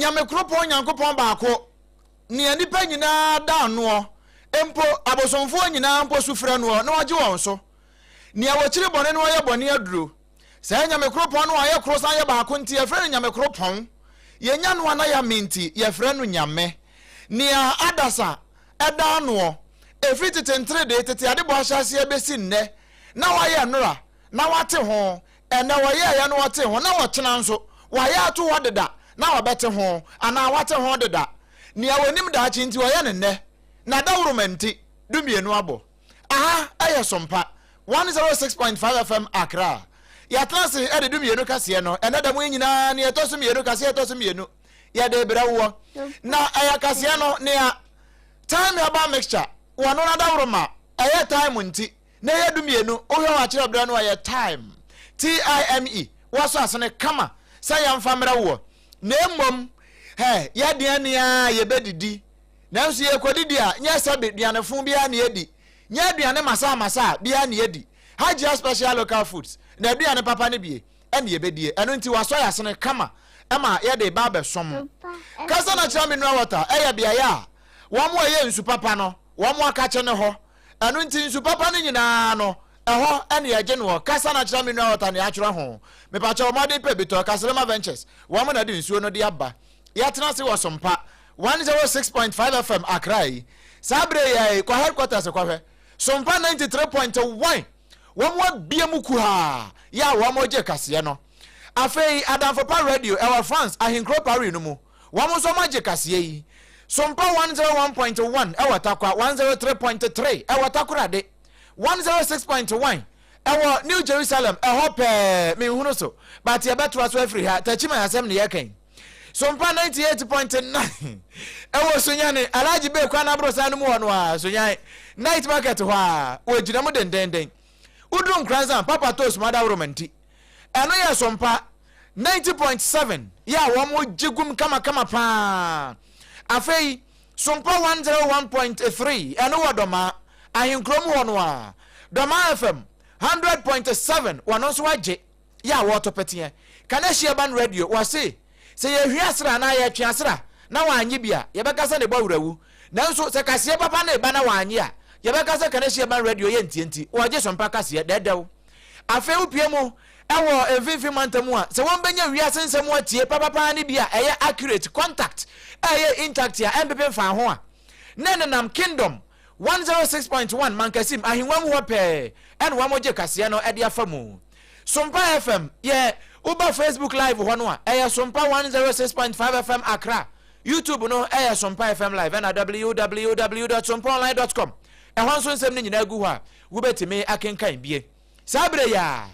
Nyame koropɔn Nyankopɔn baako, nea nnipa nyinaa da noɔ, mpo abosomfoɔ nyinaa mpo su frɛ noɔ na ɔgye wɔn so. Nea wɔkyiri bɔne na ɔyɛ bɔne aduro. Saa Nyame koropɔn no a ɔyɛ koro san yɛ baako nti yɛfrɛ no Nyame koropɔn. Yɛnya no a na yɛame nti yɛfrɛ no Nyame. Nea adasa da anoɔ, ɛfiri tete nteredee, tete adebɔ ahyɛaseɛ bɛsi nnɛ, na wayɛ nnora, na wate ho, ɛnnɛ wɔyɛeɛ na wɔtee ho, na ɔkyena nso wayɛ ato hɔ deda na wɔbɛte ho, anaa wate ho deda. Nea ɔnim daakye nti ɔyɛ no nnɛ, na dawuroma nti dumienu abɔ. Aha yɛ Sompa 106.5 FM Accra. Yɛatena ase de dumienu kaseɛ no, ɛnnɛ da mu yi nyinaa nea ɛtɔ so mmienu, kaseɛ ɛtɔ so mmienu, yɛde rebrɛ woɔ. Na ɛyɛ kaseɛ no nea Thyme Herbal Mixture, wɔno no adawuroma, ɛyɛ thyme nti, Na ɛyɛ dumienu, wohwɛ hɔ a kyerɛ berɛ no ɛyɛ time, T-I-M-E, woasɔ asene kama sɛ yɛmfa mmerɛ woɔ. Na mmom, hɛ, yɛdeɛ ne ara yɛbɛdidi. Nanso yɛrekɔdidi a, nyɛ sɛbe duane fo biara na yɛdi, nyɛ aduane masaa masaa biara na yɛdi. Hajia Special Local Foods, na aduane papa no bie ɛna yɛbɛdie. Ɛno nti wɔasɔ yɛn asene kama ma yɛde reba abɛsom. Kasa Natural Mineral Water ɛyɛ beaeɛ a wɔn a ɛyɛ nsu papa no, wɔn akakye ne hɔ. Ɛno nti nsu papa no nyinaa no, ɛhɔ na yɛgye noɔ. Kasa Natural Mineral Water na yɛatwerɛ ho. Mepakyɛw mmɔden pɛ bi tɔ. Kaserema Ventures, wɔn na de nsuo no de aba. Yɛatena ase wɔ Sompa 106.5 FM Accra yi. Saa berɛ yi ara yi, kɔ headquarters kɔhwɛ. Sompa 93.1, wɔn abue mu kuhaa yɛ a wɔregye kaseɛ no. Afei Adamfo Pa Radio ɛwɔ France ahenkuro Paris no mu. Wɔn nso wɔagye kaseɛ yi. Sompa 101.1 ɛwɔ Tarkwa, 103.3 ɛwɔ Takoradi, 106.1 ɛwɔ New Jerusalem, ɛhɔ pɛɛ menhunu so, but yɛbɛtoa so afiri ha, Techiman asɛm ne yɛka yi. Sompa 98.9 ɛwɔ Sunyani, Alhaji Bey kwan aborosan no mu hɔ no ara, Sunyani Night Market hɔ ara, wɔgyina mu dendenden. Woduru Nkoranza, Papa Toast mu adaworoma nti. Ɛno yɛ Sompa 90.7 yɛ a wɔgye gum kamakama paa. Afei Sompa 101.3 ɛno wɔ Dɔmaa, ahenkurom hɔ no ara. Dɔmaa FM 100.7 wɔno nso agye yɛ a wɔreto peteɛ. Kaneshie Urban Radio wɔse sɛ yɛhwie asra anaa yɛtwe asra na wɔannye bi a, yɛbɛka sɛ ne bɔ werɛ awu. Nanso sɛ kaseɛ papa no reba na wɔannye a, yɛbɛka sɛ Kaneshie Urban Radio yɛ ntie nti wɔregye Sompa kaseɛ dɛɛdɛw. Afei wopue mu wɔ mfimfini mantam a, sɛ wɔbɛnya wiase nsɛm atie papapaa no bi a ɛyɛ accurate, contact a ɛyɛ intact a ɛmpepe mfaa ho a, na ɛnenam Kingdom 106.1 Mankasim ahengua mu hɔ pɛɛ ɛna wɔgye kaseɛ no de afa mu. Sompa FM yɛ woba Facebook live hɔ no a, ɛyɛ Sompa 106.5 FM Accra. YouTube no ɛyɛ Sompa FM live ɛna www.sompaonline.com. Ɛhɔ nso nsɛm no nyinaa gu hɔ a wobɛtumi akenkan bie. Saa berɛ yi ara,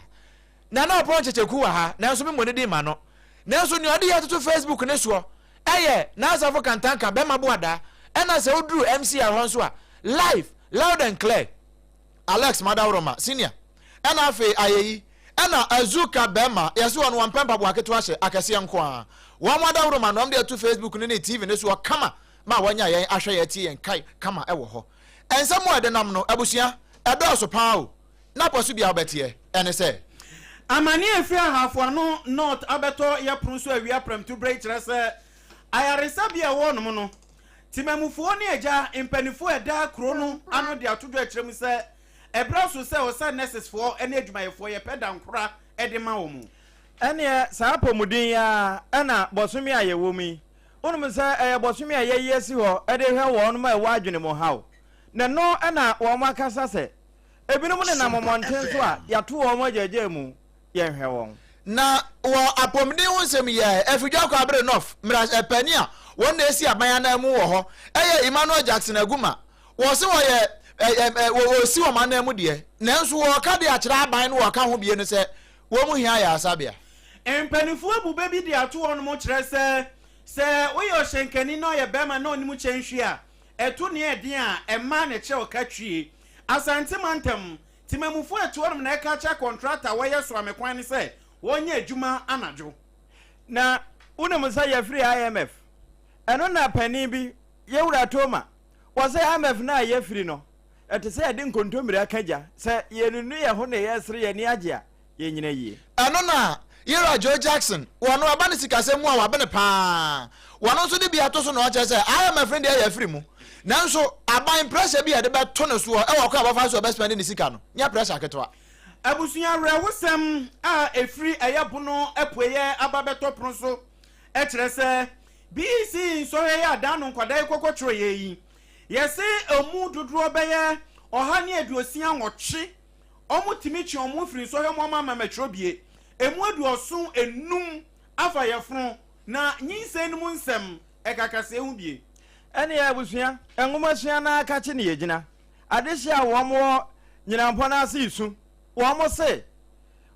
Nana Ɔpɔn Kyekyeku wɔ ha, nanso memmɔ ne din mma no. Nanso nea ɔde yɛ atoto Facebook no soɔ yɛ N'Asafo Kantanka, Bɛma Boadaa. Ɛna sɛ woduru MCR hɔ nso a, live, loud and clear, Alex Madaworoma, Senior. Ɛna afei Ayeyi, ɛna Azuka Bɛma, yɛse wɔn wɔmpɛ mpaboa ketewa hyɛ, akɛseɛ nko ara. Wɔn adaworoma na wɔde ato Facebook no ne TV no soɔ kama ma wɔanya yɛn ahwɛ yɛn atie yɛn kae kama wɔ hɔ. Nsɛm a ɛdenam no, abusua, ɛdɔɔso paa o. Na pɔ so bi a wobɛteɛ, ɛne sɛ. Amane a ɛfiri Ahafo Ano North abɛtɔ yɛ pono so awia prɛmtoberɛ yi kyerɛ sɛ ayaresabea a ɛwɔ hɔnom no, temamufoɔ ne agya mpaninfoɔ a ɛda kuro no ano de ato dwa kyerɛ mu sɛ ɛberɛ aso sɛ ɔsɛ nɛsesfoɔ ne adwumayɛfoɔ yɛpɛ dankora de ma wɔn. Ɛneɛ saa apɔmuden yi ara na bɔsome a yɛwɔ mu yi, wonim sɛ ɛyɛ bɔsome a yɛayi asi hɔ de rehwɛ wɔnom a ɛwɔ adwene mu haw, na ɛno na wɔn akasa sɛ ebinom nenam mmɔnten so a yɛato wɔn agyaagyaa mu, yɛnhwɛ wɔn. Na wɔ apɔmuden ho nsɛm yi a Afidwa Kwaabere North mmarahyɛpanin a wɔn na esi aban ananmu wɔ hɔ yɛ Emmanuel Jackson Aguma. Wɔse wɔyɛ wɔsi wɔn ananmu deɛ, nanso wɔreka de akyerɛ aban no wɔka ho bie no sɛ wɔn hia ayaresabea. Mpanimfoɔ abu bɛ bi de ato hɔnom kyerɛ sɛ, sɛ woyɛ ɔhyɛnkani na ɔyɛ barima na ɔnim kyɛnhwie a, ɛto nea ɛden a, ɛma ne kyerɛw ka twie. Asante mantam temamufo a ɛte hɔnom na ɛka akyerɛ kɔntrata a wɔyɛ Soame kwan no sɛ wɔnyɛ adwuma anadwo. Na wonim sɛ yɛfiri IMF. Ɛno na panin bi, Yɛwura Toma, wɔsɛ IMF no a yɛfiri no, ɛte sɛ yɛde nkontommire aka gya. Sɛ yɛnunu yɛn ho na yɛresere yɛn ani agye a, yɛnnyina yie. Ɛno na. Yera Joe Jackson, wɔno ɛba ne sikasɛm mu a wabene paa. Wɔno nso de bi ato so na ɔkyerɛ sɛ IMF no deɛ yɛ afiri mu. Nanso aban pressure bi a yɛde bɛto no soɔ ɛwɔ kwan a wɔfa so a ɔbɛspɛnde ne sika no nyɛ pressure ketewa. Abusua awerɛhosɛm a ɛfiri ɛyɛ bono apueɛ aba bɛtɔ pono so kyerɛ sɛ BEC nsɔhwɛ yi a daano nkwadaa yi kɔkɔ twerɛeɛ yi, yɛse ɛmu dodoɔ bɛyɛ 168 wɔn tumi twe wɔn ho firi nsɔhwɛ mu ama amamɛtwerɛ bie, ɛmu 75 afa yɛfono na nyinsɛn no mu nsɛm ɛka kaseɛ ho bie. Ɛneɛ abusua, nwoma sua no ara kakye ne yɛgyina. Adehye a wɔn wɔ Nyinampɔn ase resu, wɔn se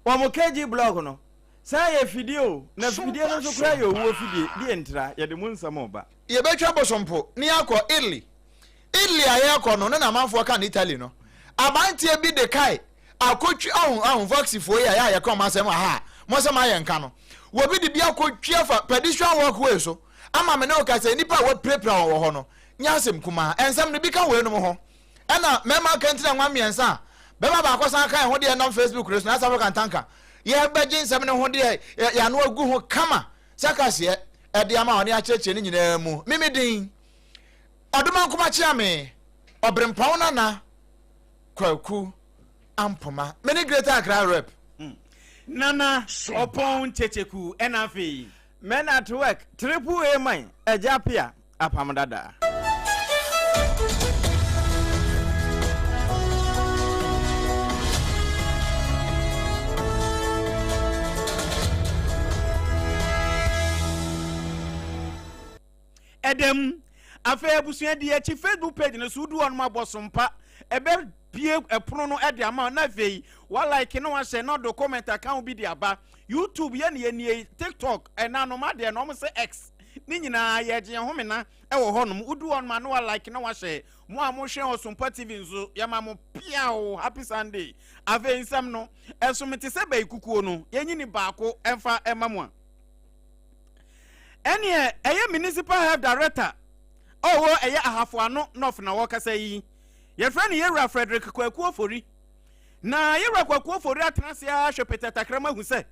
wɔn KG blog no, sɛ ɛyɛ fidie o, na fidie no nso koraa yɛ owuo fidie, deɛ ntira, yɛde mu nsɛm reba. Yɛbɛtwa bosompo na yɛakɔ Italy. Italy a yɛrekɔ no, no na amanfoɔ ka no Italy no. Abanteɛ bi de kae akɔtwi, ɔho, ɔho, Voxifoɔ yi a yɛ a yɛka wɔn asɛm wɔ ha a, mo sɛ moayɛ nka no. Wɔbi de bi akɔtwi afa pedestrian walkway so ama me ne wo ka sɛ nnipa a wɔapirapira wɔn wɔ hɔ no, nyɛ asɛm kumaa. Nsɛm no bi ka weinom ho. Ɛna mmarima akantiri anwa mmiɛnsa a bɛma baako san ka ɛho deɛ nam Facebook no so na South Africa ntanka. Yɛbɛgye nsɛm no ho deɛ yɛano agu ho kama sɛ kaseɛ ɛde ama ɔne akyerɛkyerɛ ne nyinaa mu. Mimi din Ɔdomankoma Kyeame Ɔbrempɔn Nana Kwaku Ampoma. Me ne Greater Accra Rep. Nana Ɔpɔn Kyekyeku ɛna afei. Men at work, Triple A man, Agya Appiah, Apam Dada. Ɛdɛm. Afei abusua di akyi Facebook page no so wodu hɔ nom abɔ so mpa ɛbɛ bie ɛpono no ɛde ama na afei wa like na wahyɛ na ɔde comment aka ho bi de aba YouTube yɛ ne yɛ nie TikTok ɛna nom adeɛ na wɔn sɛ X ne nyinaa yɛgye yɛn homena ɛwɔ hɔ nom wodu hɔ nom a na wa like na wahyɛ mo a mohwɛ Ɔsompa TV nso yɛma mo piaw happy Sunday afei nsɛm no ɛso mete sɛ bɛyi kukuo no yɛnyi ne baako ɛmfa ɛma mo a Ɛneɛ ɛyɛ Municipal Health Director a ɔwɔ ɛyɛ Ahafo Ano North na wɔkasa yi. Yɛfrɛ no Yɛwura Frederick Kwaku Ofori. Na Yɛwura Kwaku Ofori atena ase ara hwɛ Peter Takram ahu sɛ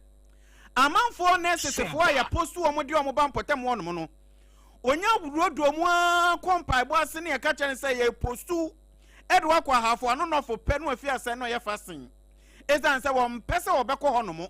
amanfoɔ nɛɛsesefoɔ a yɛapostu wɔn de wɔn ba mpɔtam hɔnom no, ɔnya wuroduo mu ara kɔ mpaebɔ ase ne ɛka kyerɛ no sɛ yɛpostu de wakɔ Ahafo Ano North pɛ no afi asɛn na ɔyɛ fasen. Ɛsiane sɛ wɔmpɛ sɛ wɔbɛkɔ hɔnom.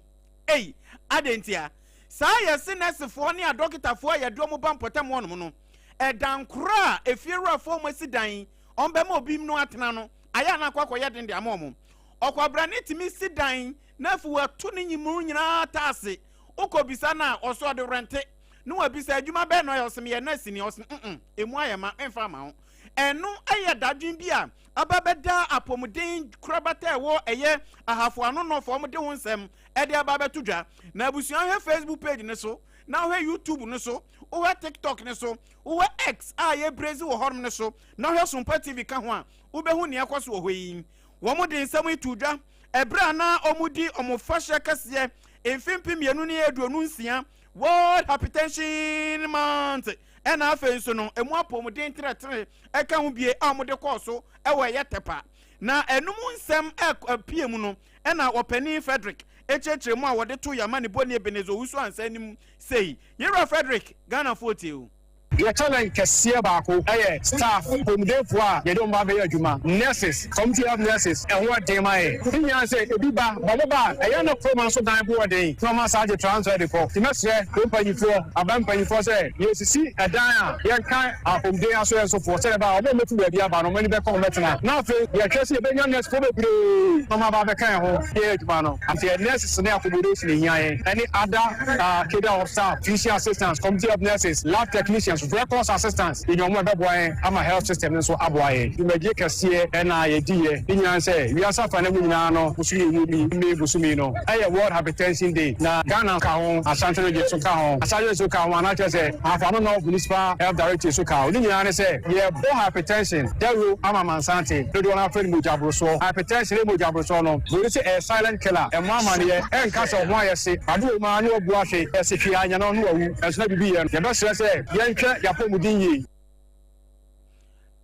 Ei, adɛn ntia? Saa yɛse nɛɛsefoɔ ne adɔkotafoɔ a yɛde wɔn ba mpɔtam hɔnom no, ɛdan korɔ a efiewurafoɔ a wɔasi dan wɔn bɛma obi no atena no, ayɛ a na akɔ akɔyɛ den de ama wɔn. Ɔkwabrane tumi si dan na afei wato ne nyimu nyinaa taase. Wokɔbisa no a, ɔse ɔde rɛnte. Na wabisa adwuma bɛn na ɔyɛ, ɔse meyɛ nɛɛseni, ɔse mm emu ayɛ ma, memfa mma wo. Ɛno yɛ dadwen bi a aba bɛda apɔmuden korabata a ɛwɔ ɛyɛ Ahafo Ano North a wɔde ho nsɛm de aba abɛto dwa. Na abusua hwɛ Facebook page no so, na wohwɛ YouTube no so, wohwɛ TikTok no so, wohwɛ X a yɛbrezi wɔ hɔnom no so, na wohwɛ Sompa TV ka ho a, wobɛhu nea ɛkɔ so wɔ hɔ yi. Wɔde nsɛm yi too dwa ɛberɛ a na wɔredi wɔn fahyɛ kɛseɛ mfe 2026 World Hypertension Month ɛna afei nso no ɛmu apɔmuden trɛtrɛ ɛka ho bie a wɔde kɔɔ so ɛwɔ ɛyɛ Tɛpa. Na ɛno mu nsɛm ɛpie mu no ɛna ɔpanin Frederick ɛkyerɛkyerɛ mu a wɔde to Yamani Boni Ebenezer Owusu Ansah anim sei. Yɛwura Frederick, Ghanafoɔ tie o. Yɛ challenge kɛseɛ baako yɛ staff, apɔmudenfoɔ a yɛde wɔn ba abɛyɛ adwuma, nurses, community health nurses, ɛho yɛ den ma yɛn. Ne nyinaa ne sɛ ebi ba, but wɔba a, ɛyɛ a na kurom ha nso dan bo yɛ den na wɔn asan agye transfer de kɔ. Nti mɛsrɛ kurom mpanyinfoɔ, aban mpanyinfoɔ sɛ yɛresisi ɛdan a yɛnka apɔmuden asoɛe nso foɔ sɛdeɛ ɛbɛyɛ a wɔn a wɔbɛfiri baabi aba no wɔn ani bɛka wɔn bɛtena. Na afei yɛhwɛ sɛ yɛbɛnya nursefoɔ bebree na wɔn aba abɛka yɛn ho yɛyɛ adwuma no. Nti yɛn nurses ne accommodation hia yɛn ɛne other cadre of staff, physician assistants, community health nurses, lab technicians, records assistants, yɛnya wɔn a ɛbɛboa yɛn ama health system no nso aboa yɛn. Dwumadie kɛseɛ na yɛdiiɛ ne nyinaa ne sɛ wiase afanan mu nyinaa no bosome a ɛwɔ mu yi, May bosome yi no yɛ World Hypertension Day na Ghana ka ho, Ashanti Region nso ka ho, Ashanti Region nso ka ho anaa kyerɛ sɛ Ahafo Ano North Municipal Health Directorate nso ka ho. Ne nyinaa ne sɛ yɛrebɔ hypertension dawuro ama amansan ate, dodoɔ no ara frɛ no mogya borosoɔ. Hypertension ne mogya borosoɔ no, buroni se ɛyɛ silent killer, ɛmmɔ amaneɛ, ɛnka sɛ wo ho ayɛ hye, ade wɔ mu ara na wabu ahwe, ɛse hwee anyɛ no na wawu, nanso na biribi yɛ no. Yɛbɛsrɛ sɛ yɛnhwɛ yɛn apɔmuden yie.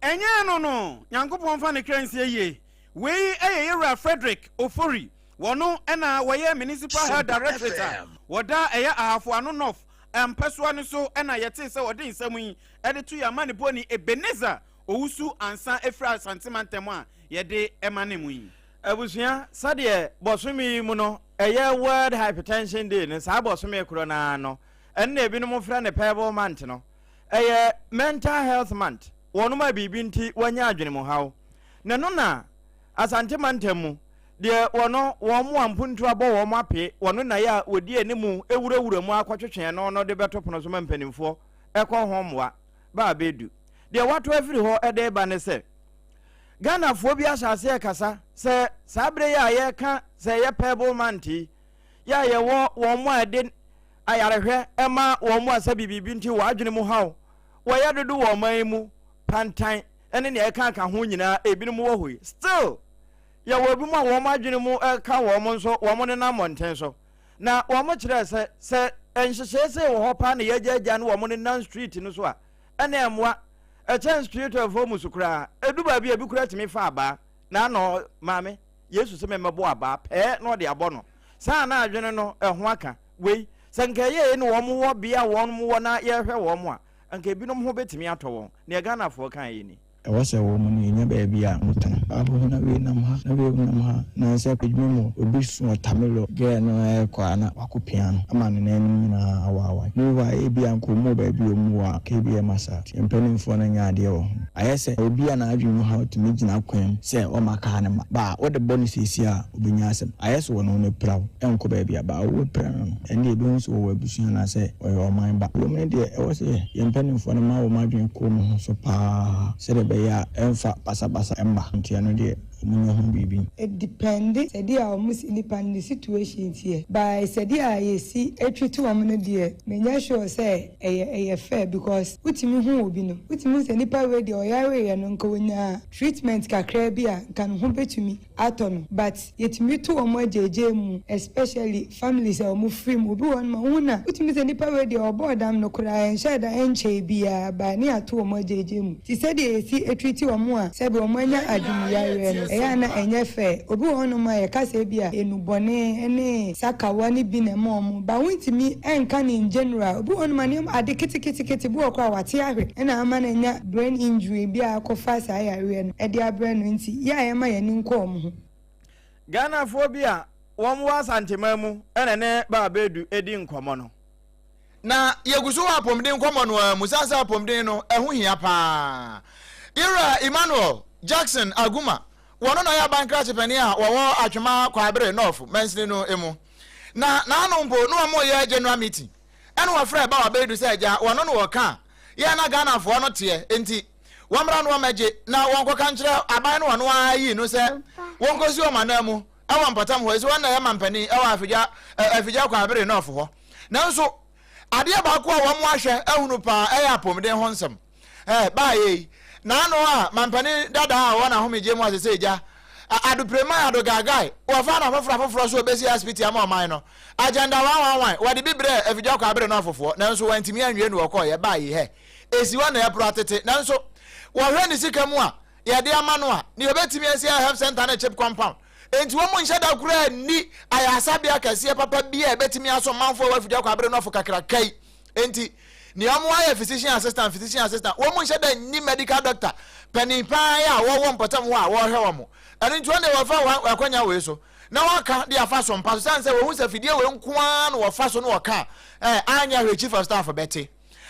Ɛnyɛ ɛno no, Nyankopɔn mfa ne kra nsie yie. Wei yɛ Yɛwura Frederick Ofori. Wɔno na wɔyɛ Municipal Health Directorate a wɔda ɛyɛ Ahafo Ano North mpɛsoa no so na yɛtee sɛ wɔde nsɛm yi de to yɛn amanebɔni Ebenezer Owusu Ansah ɛfiri Asante mantam a yɛde ma ne mu yi. Abusua, sɛdeɛ bɔsome yi mu no ɛyɛ World Hypertension Day no, saa bɔsome korɔ no ara no, ɛno na ebinom frɛ no Purple Month no, ɛyɛ Mental Health Month, wɔnom a biribi nti wɔanya adwenemuhaw. Na ɛno na Asante mantam mu, deɛ wɔno wɔn mmoa mpuntuo abɔ wɔn ape, wɔno nnaeɛ a wɔdi anim wurawura mu akɔtwetwe ɛno no de bɛto pono so ma mpanimfoɔ kɔ ho mmoa ba abɛdu. Deɛ wɔato afiri hɔ de reba ne sɛ, Ghanafoɔ bi ahyɛ aseɛ rekasa sɛ saa berɛ yi a yɛreka sɛ ɛyɛ Purple Month yi, yɛ a yɛwɔ wɔn a ɛde ayarehwɛ ma wɔn a sɛbi biribi nti wɔn adwene mu haw, wɔyɛ dodo wɔ ɔman yi mu, pantan ne nea ɛkeka ho nyinaa ebinom wɔ hɔ yi. Still, yɛwɔ ebinom a wɔn adwene mu ka wɔn nso wɔn nenam mmɔnten so. Na wɔn kyerɛ sɛ sɛ nhyehyɛe sei wɔ hɔ paa na yɛagyaagyaa no wɔn nenam street no so a, ɛna ɛmmoa. Ɛkyɛn street of mu so koraa. Edu baabi a ebi koraa tumi fa abaa. Na ano maame, Yesu sɛ memmɛbɔ abaa pɛɛ na ɔde abɔ no. Saa na adwene no ɛho aka. Wei, sɛ nka ɛyɛ ne wɔn wɔ bea wɔn wɔ na yɛhwɛ wɔn a, anka ebinom ho betumi atɔ wɔn. Nea Ghanafoɔ kaeɛ yi ni. Ɛwɔ sɛ wɔn no yɛnya baabi a wɔtena. Wobɛhu na wei nam ha, na wei nam ha. Nansɛ adwuma mu obi so ɔtamilɔ girl no rekɔ a na wakɔpia no ama ne nan anim nyinaa awaawae. Meanwhile ebia anka wɔn wɔ baabi a wɔn wɔ a anka ebia ɛmma saa. Nti mpanimfoɔ no nyɛ adeɛ wɔ ho. Ayɛ sɛ obi a n'adwene mu haw tumi gyina kwan mu sɛ ɔmma kaa no mma. Ba a wode bɔ no seesei a ɔbɛnya asɛm. Ayɛ sɛ ɔno no apira wo, ɛnkɔ baabi a, ba a wopira no no, ɛnde yɛbɛhu sɛ ɔwɔ abusua anaasɛ ɔyɛ ɔman ba. Ɛwom no deɛ, ɛwɔ sɛ yɛn mpanimfoɔ no ma wɔn adwene kɔ wɔn ho so pa ara sɛdeɛ ɛbɛyɛ a ɛmfa basabasa mma. Nti ɛno deɛ, wɔnyɛ ho biribi. Ɛdipɛnde sɛdeɛ a wɔn si nipa no ne situation teɛ by sɛdeɛ a yɛsi treat wɔn no deɛ menyɛ sure sɛ ɛyɛ ɛyɛ fair because wotumi hu obi no wotumi hu sɛ nipa wei deɛ ɔyareeɛ no nka ɔnyaa treatment kakraa bi a nka ne ho bɛtumi atɔ no but yɛtumi to wɔn agyaagyaa mu especially families a wɔn firi mu obi wɔ hɔ nom a wohu no a wotumi sɛ nipa wei deɛ ɔbɔɔ dam no koraa ɛnhyɛɛ da ɛnkyɛɛ biara but ne yɛato wɔn agyaagyaa mu nti sɛdeɛ yɛsi treat wɔn a sɛbi wɔn anya adwene yareɛ no ɛyɛ a na ɛnyɛ fair. Obi wɔ hɔ nom a yɛka sɛ ebi a nnubɔne ne sakawa no bi na ɛma wɔn but wontumi nka no in general. Obi wɔ hɔ nom a nneɛma ade ketekete bi wɔ koraa a wate ahwe ɛna ama no anya brain injury bi a akɔfa saa yareɛ no de abrɛ no nti yɛ a yɛma yɛn ani nkɔ wɔn ho. Ghanafoɔ bi a wɔn wɔ Asanteman mu na ɛne Baa Bedu redi nkɔmmɔ no. Na yɛgu so wɔ apɔmuden nkɔmmɔ no ara mu sane sɛ apɔmuden no ɛho hia paa. Yɛwura Emmanuel Jackson Aguma, wɔno na ɔyɛ aban krakye panin a wɔwɔ Atwema Kwaabere North mansini no mu. Na n'ano mpo na wɔyɛ general meeting ɛna wɔfrɛ Bawa Beidu sɛ agya wɔno na wɔka a yɛ na Ghanafoɔ no teɛ nti wɔmmra na wɔmmɛgye na wɔnkɔka nkyerɛ aban no wɔno ara yii no sɛ wɔnkɔsi wɔn anan mu ɛwɔ mpɔtam hɔ ɛsɛ wɔn na ɛyɛ mampanin ɛwɔ Afigya Afigya Kwaabere North hɔ. Nanso adeɛ baako a wɔn ahwɛ ahunu paa ɛyɛ apɔmuden ho nsɛm. Ɛɛ baayɛ yi, n'ano a mampanin dadaa a ɔwɔ n'ahomegyeɛ mu asese gya, adoprema adogaagae, wɔfa no afoforɔ afoforɔ so ɔbɛsi asipiti ama ɔman no. Agenda 111, wɔde bi brɛɛ Afidwa Kwaabere no afofoɔ, nanso wɔantumi anwie no wɔkɔeɛ. Baayɛ yi hɛ, ɛsi hɔ na ɛporo atete, nanso wɔhwɛ ne sika mu a yɛde ama no a, nea ɔbɛtumi asi ayɛ health center ne chip compound. Enti wɔn nhyɛ da koraa nni ayaresabea kɛseɛ papa bi a ɛbɛtumi aso manfoɔ a wɔafidi akɔ abere no afo kakraka yi. Enti nea wɔn ayɛ physician assistant, physician assistant, wɔn nhyɛ da nni medical doctor panin paa a wɔwɔ mpɔtam hɔ a wɔrehwɛ wɔn. Ɛno nti wɔn deɛ wɔfa wɔn akwanya wei so na wɔaka de afa so mpa so sane sɛ wɔhu sɛ fidie wei nko ara na wɔfa so na wɔka a, eh, anyɛ hwee chief of staff bɛte.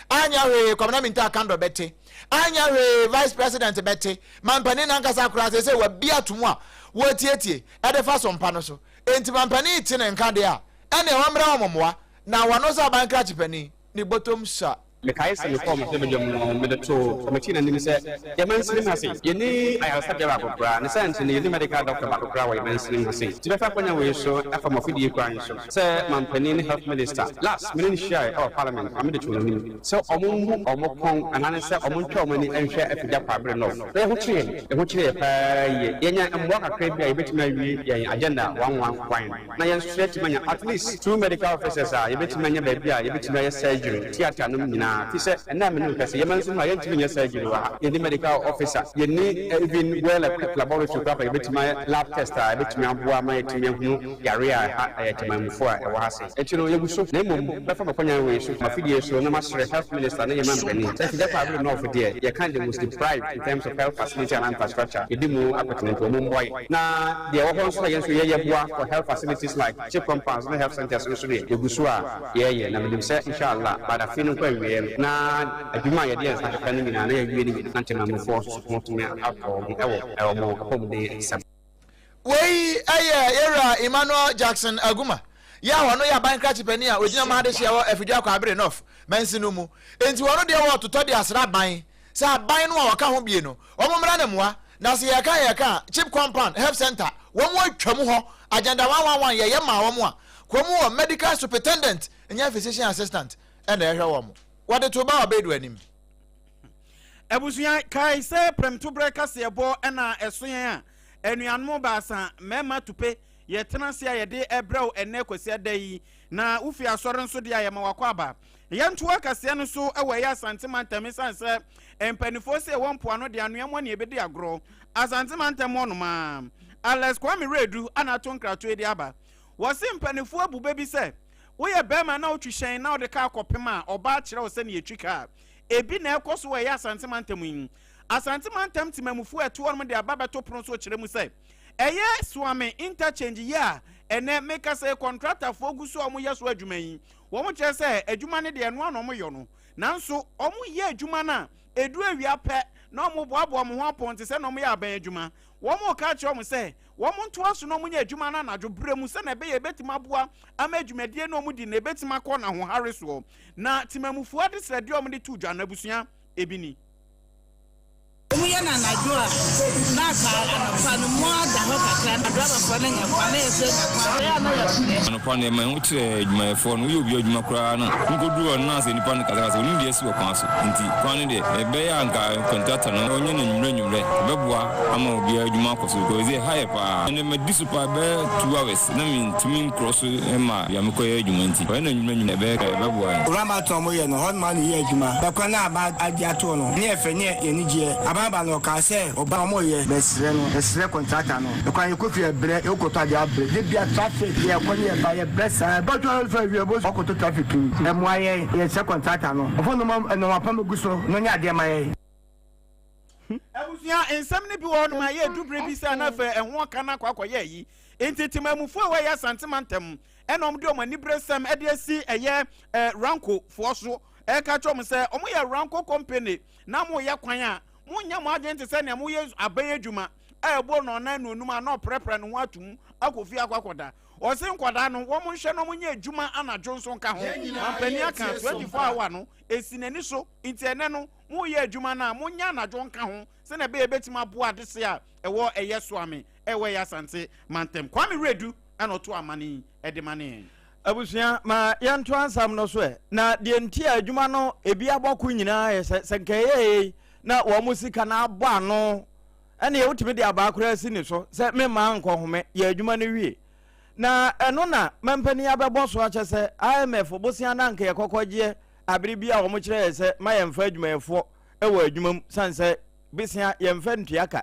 Anyɛ hwee Kwabena Mintah Kandor bɛte. Anyɛ hwee Vice President bɛte. Mampanin no ankasa koraa seesei wabi ato mu a wɔretietie de fa so mpa no so. Enti mampanin rete ne nka deɛ a, ɛnneɛ wɔmmrɛ wɔn mmoa na wɔno sɛ aban krakye panin, ne bɔtɔm sua. Mekae sɛ mekɔɔ mmarahyɛbadwam no, mede too kɔmitii no anim sɛ yɛn mansini mu ha sei, yenni ayaresabea baako koraa. Ne saa nti no, yenni medical doctor baako koraa wɔ yɛn mansini mu ha sei. Nti mɛfa akwannya wei so afa mo afidie kwan so sɛ mampanin ne health minister. Last, me ne no hyiae wɔ parliament ma mede too n'anim sɛ wɔmmu wɔn kɔn anaa ne sɛ wɔntwa wɔn ani nhwɛ Afigya Kwaabere North. Na yɛn ho kyere yɛn, yɛn ho kyere yɛn paa yie. Yɛanya mmoa kakra bi a yɛbɛtumi awie yɛn agenda one one one na yɛn nso yɛatumi anya at least two medical officers a yɛbɛtumi anya baabi a yɛbɛtumi ayɛ surgery, theatre nom nyinaa. nyinaa, firi sɛ ɛnnɛ a me ne wo kasa yi, yɛn mansin mu ha yɛntumi nyɛ surgery wɔ ha, yɛnni medical officer, yɛnni even well equipped laboratory koraa a yɛbɛtumi ayɛ lab test a ɛbɛtumi aboa ama yɛatumi ahunu yareɛ a ɛha ɛyɛ temanmufoɔ a ɛwɔ ha sei. Enti no yɛgu so, na mmom mɛfa m'akwanyan wei so, m'afidie so na masrɛ Health Minister ne yɛn mampanin sɛ Afigya Kwaabere North deɛ yɛka the most deprived in terms of health facility and infrastructure, yɛdi mu akotene nti wɔn mmoa yɛn. Na deɛ ɛwɔ hɔ nso a yɛn nso yɛyɛ boa for health facilities like CHPS compounds ne health centres nso deɛ yɛgu so a yɛreyɛ na menim sɛ Insha Allah by afe no nkɔ awieɛ no na adwuma a yɛde yɛn nsa akeka no nyinaa na yɛawie ne nyinaa na Ntemanmufoɔ nso so ho atumi atɔ wɔn wɔ wɔn apɔmuden nsɛm. Wei yɛ Yɛwura Emmanuel Jackson Aguma yi a ɔno yɛ aban krakye panin a ɔgyina ma adehyeɛ wɔ Afidua Kwaabere North mansin no mu. Enti ɔno deɛ wɔretotɔ de asra aban sɛ aban no a ɔka ho bie no wɔn mmra ne mmoa na sɛ yɛka yɛka a chip compound health center wɔn atwa mu hɔ agenda 111 yɛyɛ maa wɔn a kɔn mu wɔ medical superintendent nyɛ physician assistant ɛna ɛhwɛ wɔn wɔde to ba wɔ bedu anim. Abusua, kae sɛ prɛmtoberɛ kaseɛbɔ na ɛso yɛn a anuanom baasa, mmarima tupe, yɛtena ase a yɛde brɛ wo ɛnnɛ Kwasiada yi, na wofi asɔre nso deɛ a yɛma wakɔ aba. Yɛntoa kaseɛ no so wɔ ɛyɛ Asante mantam ɛsiane sɛ mpanimfoɔ sɛ ɛwɔ mpoano deɛ anoa mu ne ɛbɛdi agorɔ. Asante mantam hɔnom a, Alex Kwame Redu ana ato nkratoɔ de aba. Wɔse mpanimfoɔ abu bɛ bi sɛ woyɛ bɛrima na wotwi hyɛn na wode kaa kɔpem a ɔbaa kyerɛ wo sɛnea yɛtwi kaa. Ebi na ɛkɔ so wɔ ɛyɛ Asante mantam yi. Asante mantam temamufoɔ a ɛte hɔnom de aba bɛto pono so kyerɛ mu sɛ ɛyɛ Suame interchange yi a ɛnɛ meka sɛ kɔntratafoɔ gu so a wɔyɛ so adwuma yi. Wɔn kyerɛ sɛ adwuma no deɛ ɛno ano wɔyɔ no, nanso wɔyɛ adwuma no a ɛduru awia pɛ na wɔboaboa wɔn ho apɔn te sɛ na wɔyɛ aban adwuma. Wɔreka akyerɛ wɔn sɛ wɔn ntoa so na wɔnyɛ adwuma no anadwo berɛ mu sɛnea ɛbɛyɛ ɛbɛtumi aboa ama adwumadie no wɔdi no ɛbɛtumi akɔ n'ahohare soɔ. Na temamufoɔ adesrɛdeɛ a wɔde too dwa no abusua ebi ni. Wɔyɛ no anadwo a, na anka anɔpa no mu ada hɔ kakra na driverfoɔ no anya kwan na yɛn nso yɛanya kwan. Ɛyɛ a na yɛbrɛ. Anɔpa no, ɛma ɛho kyerɛ adwumayɛfoɔ no. Woyɛ obi adwuma koraa no, wokɔduru hɔ no na sɛ nipa no kasakasa, ɔnim deɛ asi wɔ kwan so. Nti kwan no deɛ, ɛbɛyɛ a anka kɔntrata no ɔnyɛ no anwummerɛ anwummerɛ. Ɛbɛboa ama obiara adwuma akɔ so because ɛha yɛ paa. Ɛnnɛ madi so paa bɛyɛ 2 hours na mentumi nkorɔ so ma bia mekɔyɛ adwuma nti ɔyɛ no anwummerɛ anwummerɛ ɛbɛyɛ ɛbɛboa yɛn. Owura a wɔyɛ no, hɔ nom a na yɛyɛ adwuma. Bɛkwan no a aba agye ato no, ne yɛ fɛ ne yɛ ani gyeɛ. Aban ba no, ɔkaa sɛ ɔba a wɔyɛ. Bɛsrɛ no, yɛsrɛ kɔntrata no. Ɛkwan yɛkɔ fie yɛbrɛ, yɛkɔtɔ adeɛ abrɛ. Da bia traffic, yɛkɔ ne yɛba, yɛbrɛ saa. Ɛbɛtɔ ara wie ɔkɔtɔ traffic mu. Ɛmmoa yɛn, yɛsrɛ kɔntrata no. Ɔmfa nnoɔma pa mmɛgu so na ɔnyɛ adeɛ ma yɛn. Abusua nsɛm no bi wɔ hɔnom a ɛyɛ edu bere bi sɛ na afei ɛho ɔka no akɔ akɔyɛ ayi. Nti temamufoɔ a wɔyɛ Asante mantam ɛna wɔn de wɔn aniberesɛm de asi ɛyɛ ɛɛ Ranko foɔ so ɛka kyerɛ wɔn sɛ wɔn yɛ Ranko company na wɔyɛ kwan a monyɛ mo adwene te sɛ nea moyɛ aban adwuma a ɛbɔ nɔnan nuonum a na ɔprɛprɛ ne ho atum akɔ fie akɔ akɔda. Ɔse nkwadaa no wɔn nhwɛ na wɔn nyɛ adwuma anadwo nso nka ho. Mampanin aka 24 hour no esi n'ani so nti ɛnɛ no moreyɛ adwuma no a, monyɛ anadwo nka ho sɛnea ɛbɛyɛ ɛbɛtumi aboa adehye a ɛwɔ ɛyɛ Soame ɛwɔ ɛyɛ Asante mantam. Kwame Wiredu ɛna ɔto amane yi ɛde ma ne yɛn. Abusua, ma yɛntoa nsɛm no so ɛ. Na deɛ nti a adwuma no ebi abɔ ko nyinaa yɛ sɛ, sɛ nka ɛyɛ yei na wɔn sika no abɔ ano, ɛnneɛ wotumi de abaa koraa si ne so sɛ memmaa nkɔhome, yɛ adwuma no wie. Na ɛno na mampanin abɛbɔ so akyɛ sɛ IMF bosea no anka yɛkɔkɔgyeɛ abere bi a wɔn kyerɛ yɛ sɛ ma yɛmfa adwumayɛfoɔ wɔ adwuma mu sane sɛ besea yɛmfa ntua ka.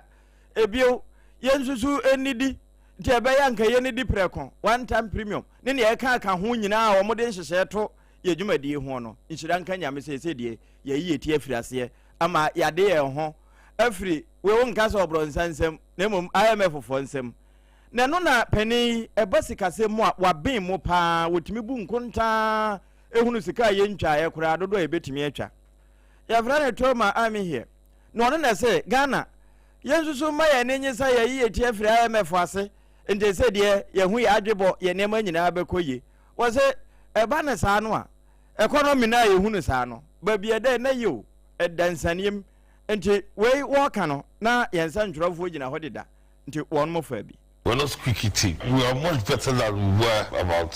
Ebio, yɛnsusu nnidi nti ɛbɛyɛ anka yɛnnidi prɛko, one time premium, ne nea ɛka aka ho nyinaa a wɔde nhyehyɛɛ to yɛ dwumadie ho no. Nhyira nka Nyame seesei deɛ yɛayi yɛ ti afiri aseɛ ama yɛade yɛn ho afiri wei wonka sɛ ɔbrɔnsa nsam na mmom IMF foɔ nsam. Na ɛno na panin yi ɛba sikasɛm mu a waben mu paa, wɔtumi bu nkontaa ehunu sika a yɛntwaeɛ koraa dodoɔ a yɛbɛtumi atwa. Yɛfrɛ no Toma Amihere na ɔno na ɛsɛ Ghana yɛnsusu mma yɛn ani nye sɛ yɛyi yɛn ti afiri IMF ase nti sɛ deɛ yɛho yɛ adwebɔ yɛn nneɛma nyinaa bɛkɔ yie. Wɔse ɛba no saa no a economy no a yɛhu no saa no baabi ɛda ɛnɛ yie o, ɛda nsaneɛm nti wei wɔɔka no na yɛn nsa ntwerɛfoɔ gyina hɔ deda nti wɔn mo faa bi. We're not squeaky clean. We are much better than we were about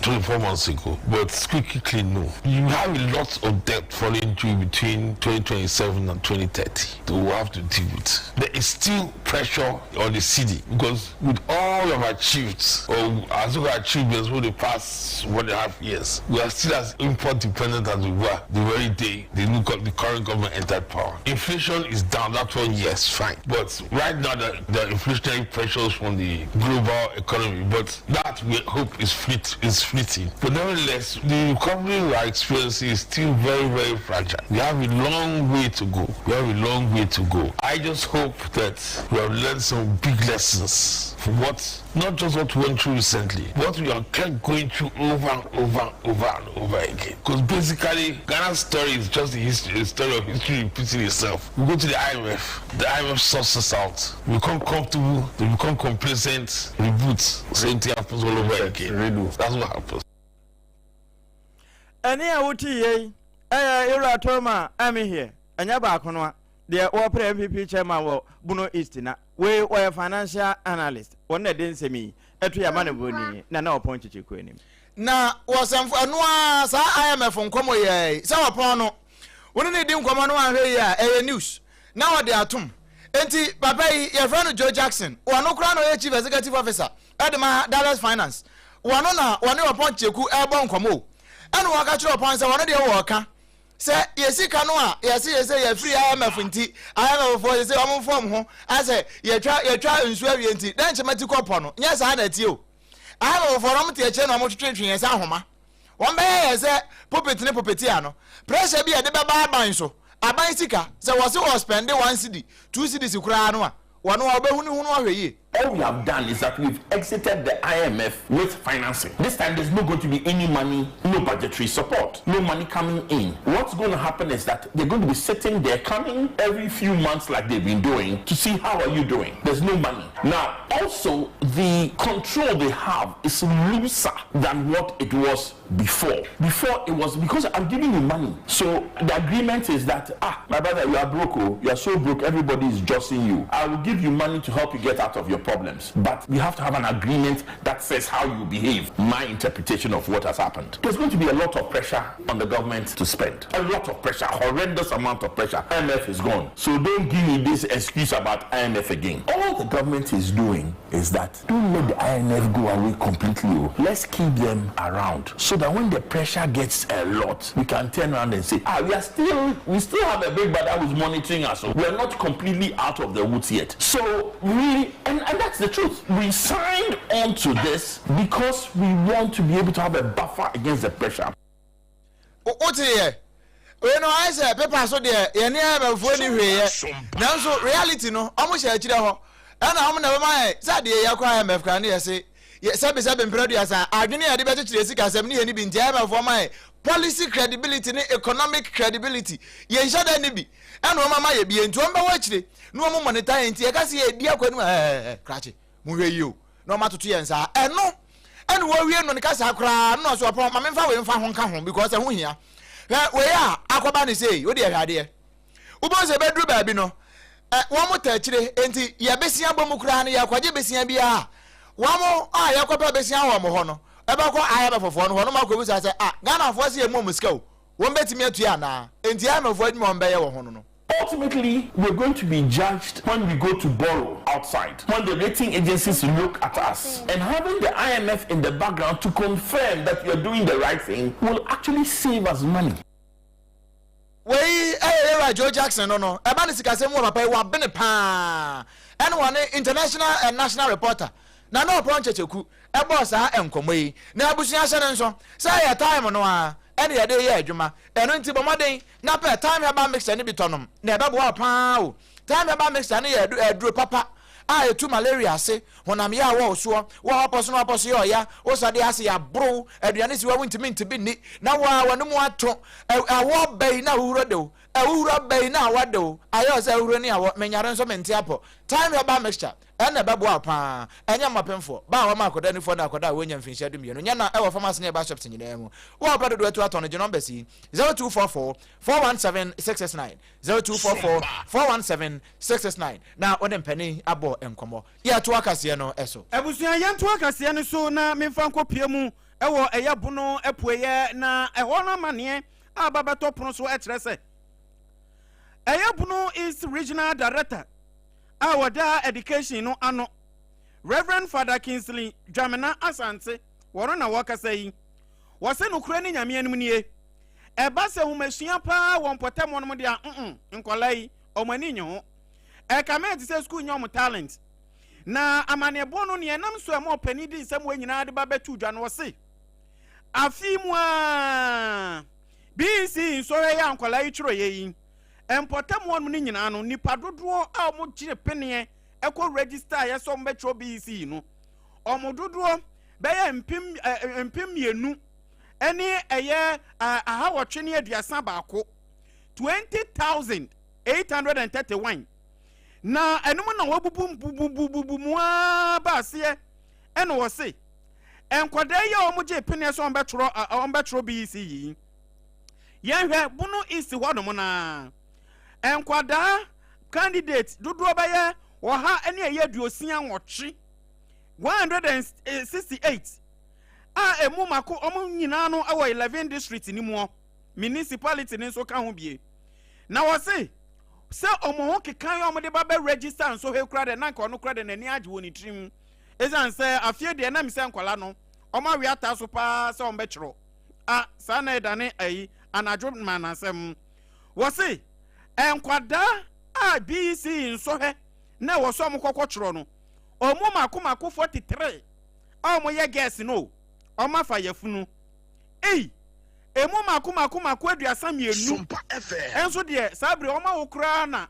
24 months ago, but squeaky clean, no. You have a lot of debt falling due between 2027 and 2030 that we'll have to deal with. There is still pressure on the cedi because with all of our achieved or as we achievements over the past 1.5 years, we are still as import dependent as we were the very day the new the current government entered power. Inflation is down, that one, yes, fine. But right now, the, the inflationary pressures from the global economy, but that we hope is fleet is fleeting. But nevertheless, the recovery we are experiencing is still very, very fragile. We have a long way to go. We have a long way to go. I just hope that we have learned some big lessons from what, not just what we went through recently, what we are kept going through over and over and over and over again. Because basically, Ghana's story is just the history, the story of history repeating itself. We go to the IMF, the IMF sorts us out. We become comfortable, they become complacent, reboot. Same thing happens all over again. That's what happens. Ɛnne a wote yei ɛyɛ Ewura Tolma Amihere, ɛnyɛ baako no a, deɛ wɔpere NPP chairman wɔ Bono East na wei wɔyɛ financial analyst, wɔn na ɛde nsɛm yi ɛto yɛ amanebɔni Nana Ɔpɔn Kyekyeku anim. Na wɔsɛmfo ɛno ara saa IMF nkɔmɔ yi sɛ wɔpɔn no wo ne no di nkɔmɔ no wanhwɛ yie a ɛyɛ news na wɔde atom enti papa yi yɛfrɛ no Joe Jackson wɔno koraa na ɔyɛ chief executive officer ɛde ma Dallas Finance wɔno na wɔne Ɔpɔn Kyeku ɛrebɔ nkɔmɔ o ɛna wɔka kyerɛ Ɔpɔn sɛ wɔno deɛ wɔka sɛ yɛ sika no a yɛse yɛ sɛ yɛfiri IMF nti IMF foɔ yɛ sɛ wɔn mfɔm ho asɛ yɛtwa yɛtwa nsuo awie nti dɛn nkyɛn ti kɔ pɔ no nyɛ saa na ɛteɛ o IMF foɔ no wɔn te akyire na wɔn twetwetwe yɛn sɛ ahoma wɔn bɛyɛ yɛ sɛ pulpit ne pulpit ano pressure bi a yɛde bɛba aban so aban sika sɛ wɔse wɔ spend 1 cedi 2 cedis koraa no a wɔn a wɔbɛhunu hunu ahwɛ yie. All we have done is that we've exited the IMF with financing. This time there's not going to be any money, no budgetary support, no money coming in. What's going to happen is that they're going to be sitting there coming every few months like they've been doing to see how are you doing. There's no money. Now, also, the control they have is looser than what it was before. Before it was because I'm giving you money. So the agreement is that, ah, my brother, you are broke, oh, you are so broke, everybody is jostling you. I will give you money to help you get out of your problems. But we have to have an agreement that says how you behave. My interpretation of what has happened. There's going to be a lot of pressure on the government to spend. A lot of pressure, horrendous amount of pressure. IMF is gone. So don't give me this excuse about IMF again. All the government is doing is that don't let the IMF go away completely. Oh. Let's keep them around so that when the pressure gets a lot, we can turn around and say, ah, we still have a big brother who's monitoring us. So we are not completely out of the woods yet. So we, and that's the truth. We signed on to this because we want to be able to have a buffer against the pressure. Wote yɛ wei no ayɛ sɛ paper so deɛ yɛne IMF ni hwee yɛ, nanso reality no ɔmo hyɛ akyirɛ hɔ ɛna ɔmo na bɛma yɛ sɛ adeɛ yɛ kɔ IMF kora ne yɛ se sɛbi sɛbi mpere duasa adwene yɛde bɛkyekyere sika sɛm ne yɛ ni bi nti IMF foɔ ma yɛ policy credibility ne economic credibility yɛnhyɛ dɛ ne bi ɛna wɔn ama yɛ bi nti wɔn bɛwɔ akyire na wɔn monitor yɛn nti yɛka sɛ yɛdi akɔ anim ɛɛ krakye mo hwɛ yie o na wɔn atoto yɛn saa ɛno ɛna wɔwie no ne kasa koraa no ɔso ɔpɔn maame nfa wei nfa ho nka ho because ɛho hia. Hwɛ wei a akɔba ne sei o deɛ hwɛ adeɛ wobɛn sɛ bɛduru baabi no ɛ wɔn mo ta akyire nti yɛ besia bɔ mu koraa no yɛkɔgye besia biara wɔn mo a yɛkɔpɛ besia wɔ mo hɔ no ɛbɛkɔ IMF foɔ no hɔ no mo akɔ bisa sɛ ah Ghanafoɔ sɛ yɛ mu ɔmo sika o wɔn bɛtumi atua anaa nti IMF foɔ adwuma wɔn bɛyɛ wɔ ho no. Ultimately, we're going to be judged when we go to borrow outside, when the rating agencies look at us. And having the IMF in the background to confirm that you're doing the right thing will actually save us money. Wei ɛyɛ yɛwura Joe Jackson no ɛba ne sikasɛm wɔ papa yi wabene paa ɛne wɔne international and national reporter na na Ɔpɔn Kyekyeku ɛbɔɔ saa nkɔmmɔ yi na abusua hyɛ ne nso sɛ ɛyɛ time no a ɛne yɛde yɛ adwuma. Ɛno nti bɔ mmɔden na pɛ Time Herbal Mixture no bi tɔnom na ɛbɛboa wo paa o. Time Herbal Mixture no yɛ aduro papa a ɛtu malaria ase, honam yɛ a wɔwo soɔ wo a wɔpɔ so na wɔpɔ so yɛ ɔya wo sɔde ase yɛ aboro aduane si wa wontumi ntibi nni na wo a wɔne mu ato awɔ ba yi na ahohoro de wo. Ahuhuro aba yi na awɔ de wo ayɛ wo sɛ ahuhuro ne awɔ, menyare nso mente apɔ. Thyme herbal mixture, ɛna ɛbɛboa wo paa. Ɛnyɛ mmapemfoɔ, ba a wɔma akɔdaa nufoɔ ne akɔdaa a wɔnnya mfinhyia dumienu. Nyɛ na ɛwɔ pharmacy ne herbal shops nyinaa mu. Wo a wopɛ dodoɔ atu atɔ no, gye numbers yi, 0244 417 669, 0244 417 669 na wo ne mpanin abɔ nkɔmmɔ. Yɛtoa kaseɛ no so. Abusua yɛntoa kaseɛ no so na memfa nkɔpue mu wɔ ɛyɛ Bono apueɛ na ɛhɔ no amaneɛ a aba bɛtɔ pono so kyerɛ sɛ ɛyɛ Bono East Regional Director a wɔda Education no ano, Rev. Father Kingsley Dwamena Asante, wɔno na wɔkasa yi. Wɔse nokorɛ ne Nyame anim nie, ɛba sɛ nhomasua paa wɔ mpɔtam hɔ nom deɛ a, mm nkwadaa yi wɔn ani nnye ho. Ɛkame te sɛ sukuu nyɛ wɔn talent. Na amanneɛbɔ no nea ɛnam so a ɛma ɔpanin de nsɛm wei nyinaa de ba bɛto dwa no, ɔse afe yi mu ara BEC nsɔhwɛ yi a nkwadaa yi twerɛeɛ yi, mpɔtam hɔnom no nyinaa no, nnipa dodoɔ a wɔgyee peneɛ kɔ register yɛ sɛ wɔbɛtwerɛ BEC no, wɔn dodoɔ bɛyɛ 2000 ne ɛyɛ 831, 20,831. Na ɛno mu na wɔabubu bubububu mu ara ba aseɛ, ɛna wɔse nkwadaa yi a wɔgye peneɛ sɛ wɔbɛtwerɛ BEC yi, yɛnhwɛ Bono East hɔnom na nkwadaa candidate dodoɔ bɛyɛ 168, 168 a emu mako wɔn nyinaa no wɔ 11 district no mu, municipality no nso ka ho bie. Na wɔse sɛ wɔn ho keka yɛ wɔn de ba bɛ register nso he kora deɛ, na nka ɔno kora deɛ n'ani agye wɔ ne tirim, ɛsiane sɛ afie deɛ nam sɛ nkwadaa no wɔn awe ataa so paa sɛ wɔn bɛtwerɛ a saa na ɛdane ayi anadwo ma n'asɛm. Wɔse nkwadaa a BEC nsɔhwɛ na ɛwɔ sɛ wɔn kɔkɔ twerɛ no, wɔn mu mako mako 43 a wɔn yɛ girls no, wɔn afa yafunu. Ei! Emu mako mako mako 32 nso deɛ, saa bere wɔn awo koraa na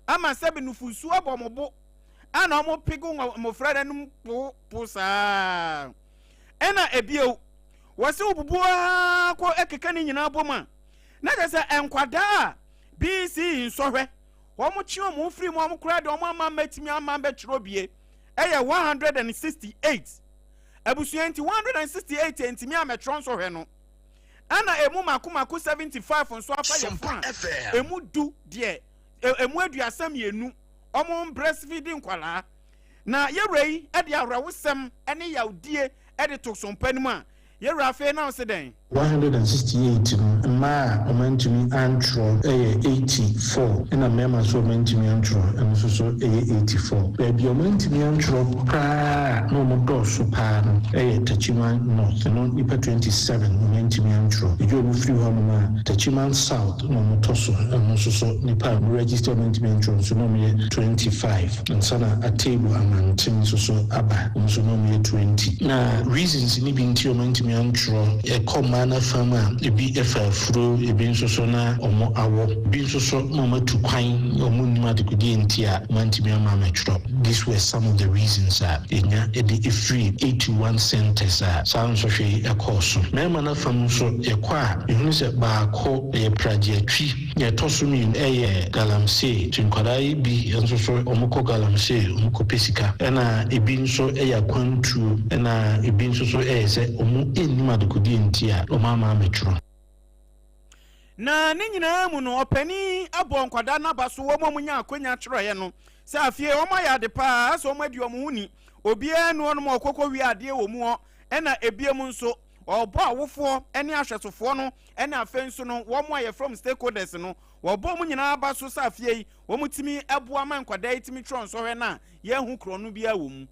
ama sɛbe nufusu abɔ wɔn bo a na wɔn pego mmofra no anom po po saa. Ɛna ebio, wɔse wobubu ara kɔ ɛkeka ne nyinaa bom a, na kyerɛ sɛ nkwadaa a BC nsɔhwɛ wɔn kye wɔn firi mu wɔn koraa de wɔn ama mmatumi ama bɛtwerɛ bie ɛyɛ 168. Abusua nti 168 antumi ammɛtwerɛ nsɔhwɛ no, ɛna ɛmu mako mako 75 nso afa yafunu a ɛmu du deɛ ɛmu 32 wɔn breastfeed nkwadaa. Na yɛwura yi de awerɛhosɛm ne yawdie de to sompa no mu a, yɛwura afei na ɔse dɛn? 168 no, mmaa a wɔantumi antwerɛ yɛ 84, ɛna mmarima nso a wɔantumi antwerɛ no nso so yɛ 84. Baabi a wɔantumi antwerɛ koraa a na wɔdɔɔso pa ara no yɛ Techiman North, ɛno nnipa 27 na wɔantumi antwerɛ. Ɛdwo a wɔfiri hɔnom a, Techiman South na wɔtɔ so, ɛno nso so nnipa a wɔregister a wɔantumi antwerɛ nso na wɔyɛ 25. Ansa na Atebu Amanten nso so aba, wɔn nso na wɔyɛ 20. Na reasons no bi nti wɔn antumi antwerɛ. Ɛkɔ mmaa no afam a, ebi fa afuro, ebi nso so na wɔn awɔ, ebi nso so na wɔn atu kwan, na wɔn nnim adekodeɛ nti a wɔn antumi amma ammɛtwerɛ. These were some of the reasons a yɛnya de firi 81 centres a saa nsɔhwɛ yi kɔɔ so. Mmarima no afam nso, yɛkɔ a, yɛhunu sɛ baako yɛ Pragyeatwi. Nea ɛtɔ so mienu yɛ galamsey. Nti nkwadaa yi bi nso so wɔn kɔ galamsey, wɔn kɔ pɛ sika. Ɛna ebi nso yɛ akwantuo, ɛna ebi nso so yɛ sɛ wɔn nnim adekodeɛ nti a wɔn ama amɛtwerɛ. Na ne nyinaa mu no, ɔpanin bɔɔ nkwadaa no aba so, wɔn a wɔnyaa akwanya twerɛeɛ no, sɛ afei wɔayɛ ade pa ara, sɛ wɔadi wɔn ho ni, obiara nni hɔnom a ɔkɔkɔwia adeɛ wɔ mu hɔ, ɛna ebiem nso, Wɔbɔ awofoɔ ne ahwɛsofoɔ no ne afei nso no wɔn a yɛfrɛ wɔn stakeholders no, wɔbɔ wɔn nyinaa aba so sɛ afei yi wɔtumi boa ma nkwadaa yi tumi twerɛ nsɔhwɛ no a yɛnhu korɔno biara wɔ mu.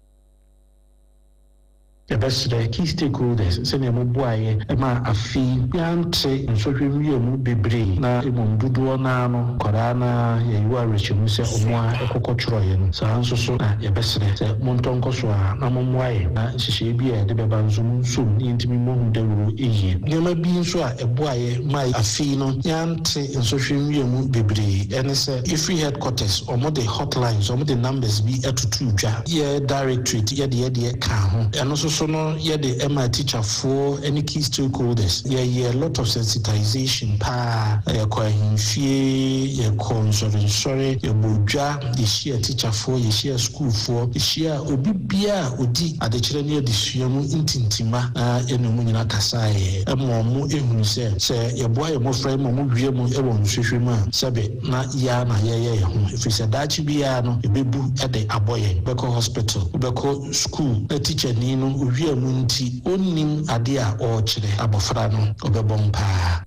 Yɛbɛsrɛ key stakeholders sɛnea moboaeɛ ma afe yi yɛante nsɔhwɛ nwia mu bebree na mmom dodoɔ no ara no nkwadaa no ara yɛyi wɔ awerɛhyɛmu sɛ wɔn ara kɔkɔ twerɛeɛ no, saa ara nso so na yɛbɛsrɛ sɛ montɔ nkɔ so ara na mommoa yɛn na nhyehyɛeɛ bi a yɛde bɛba nso monsom na yɛntumi mmɔ ho dawuro yie. Nneɛma bi nso a ɛboaeɛ ma afe yi no yɛante nsɔhwɛ nwia mu bebree ne sɛ yɛfiri headquarters wɔde hotlines, wɔde numbers bi totoo dwa, yɛ directorate yɛde yɛdeɛ kaa ho. Ɛno nso. so no yɛde ɛma tikyafoɔ ne key stakeholders. Yɛyɛ lot of sensitization paa. Yɛkɔ ahemfie, yɛkɔ nsɔrensɔre, yɛbɔ dwa, yɛhyia tikyafoɔ, yɛhyia sukuufoɔ, yɛhyia obi biara a ɔdi adekyerɛ ne adesua mu ntintima na yɛne wɔn nyinaa kasaeɛ ma wɔn hunu sɛ, sɛ yɛboa yɛn mmɔfra yi ma wɔwie mu wɔ nsɔhwɛ mu a, sɛbe na yɛn ara na yɛreyɛ yɛn ho, ɛfiri sɛ daakye biara no ɛbɛbu de abɔ yɛn. Wobɛkɔ hospital, wobɛkɔ sukuu na tikyani no owia mu nti ɔnnim adeɛ a ɔrekyerɛ abɔfra no, ɔbɛbɔn paa.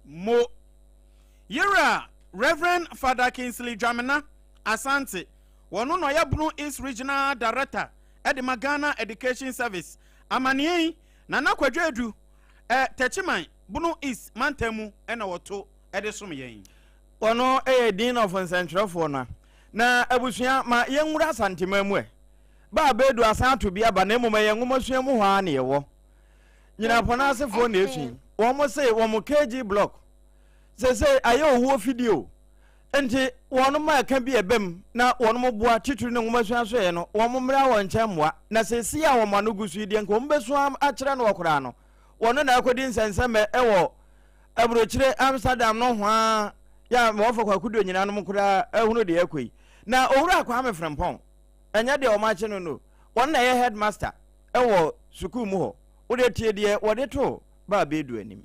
Mo Yera Rev. Father Kingsley Dwamena Asante, wɔno na ɔyɛ Bono East Regional Director de ma Ghana Education Service. Amaneɛ yi, Nana Kwadwo Adu, ɛ Techiman, Bono East mantam mu na wɔto de som yɛn. Ɔno yɛ Dean of Nsɛntwerɛfoɔ no a. Na abusua, ma yɛnwura Asanteman mu ɛ. Ba a Bedu asan ato bi aba na mmom ɛyɛ nwomasua mu hɔ ara na yɛwɔ. Nyinapɔn asefoɔ na ɛsu yi. Wɔn se wɔn KG block seesei ayɛ owuo fidie o. Nti wɔn ma ɛka bi ɛba mu na wɔn boa titiri ne nwomasua asoɛeɛ no wɔn mmra wɔn nkyɛn mmoa. Na seesei a wɔn ano gu so yi deɛ nka wɔn bɛsu akyerɛ no wɔ koraa no wɔn na akɔdi nsɛnsɛmɛ wɔ aburokyire Amsterdam no hwaa yɛ a wɔfa kwakudo nyina nom koraa ahunu deɛ ɛkɔ yi. Na Owura Kwame Frimpong ɛnyɛ deɛ wɔn akye no no wɔn na ɛyɛ headmaster wɔ sukuu mu hɔ wodeɛ tie deɛ wɔde too baa Bedu anim.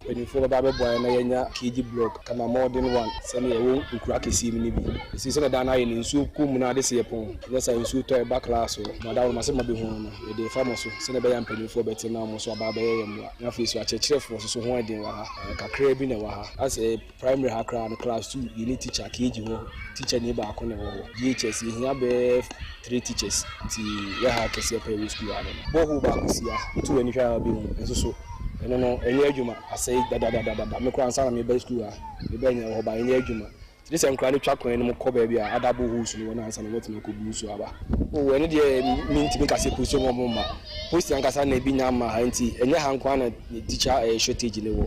Mpanyimfoɔ bɛba abɛboa yɛn na yɛanya KG block kama modern one sɛdeɛ ɛwɔ nkuro akɛseɛ mu no bi. Ɛsei sɛdeɛ dan no ayɛ no nsuo kɔ mu na ade sɛ yɛpɔn nyɛ saa nsuo tɔ a ɛba class hɔ. Ma dawuro ma sɛ mabɛhu no yɛde refa mo so sɛdeɛ ɛbɛyɛ a mpanyimfoɔ bɛte na wɔn nso aba abɛyɛ yɛn mmoa. Na afei nso akyerɛkyerɛfoɔ nso so ho yɛ den wɔ ha. Kakraa bi na ɛwɔ ha. Asɛ Primary ha koraa no class 2 yɛnni teacher, KG hɔ teacher ni baako na ɛwɔ hɔ. JHS yɛhia bɛyɛ 3 teachers nti yɛ ha kɛseɛ paa ɛwɔ school ha no no. Borehole baako si ha, wotu w'ani hwɛ a wobɛhu, nso so ɛno no ɛnyɛ adwuma, asɛe dadadadada. Me koraa ansa na meba school ha, meba nyina wɔ hɔ but ɛnyɛ adwuma. Nti gye sɛ nkwadaa no twa kwan no mu kɔ baabi a other boreholes no wɔ no ansa na wɔatumi akɔbu nsuo aba. Oh ɛno deɛ mentumi nka sɛ post wɔn mma. Post ankasa na ebi nya mma ha nti ɛnyɛ ha nko ara na teacher eh, shortage no wɔ.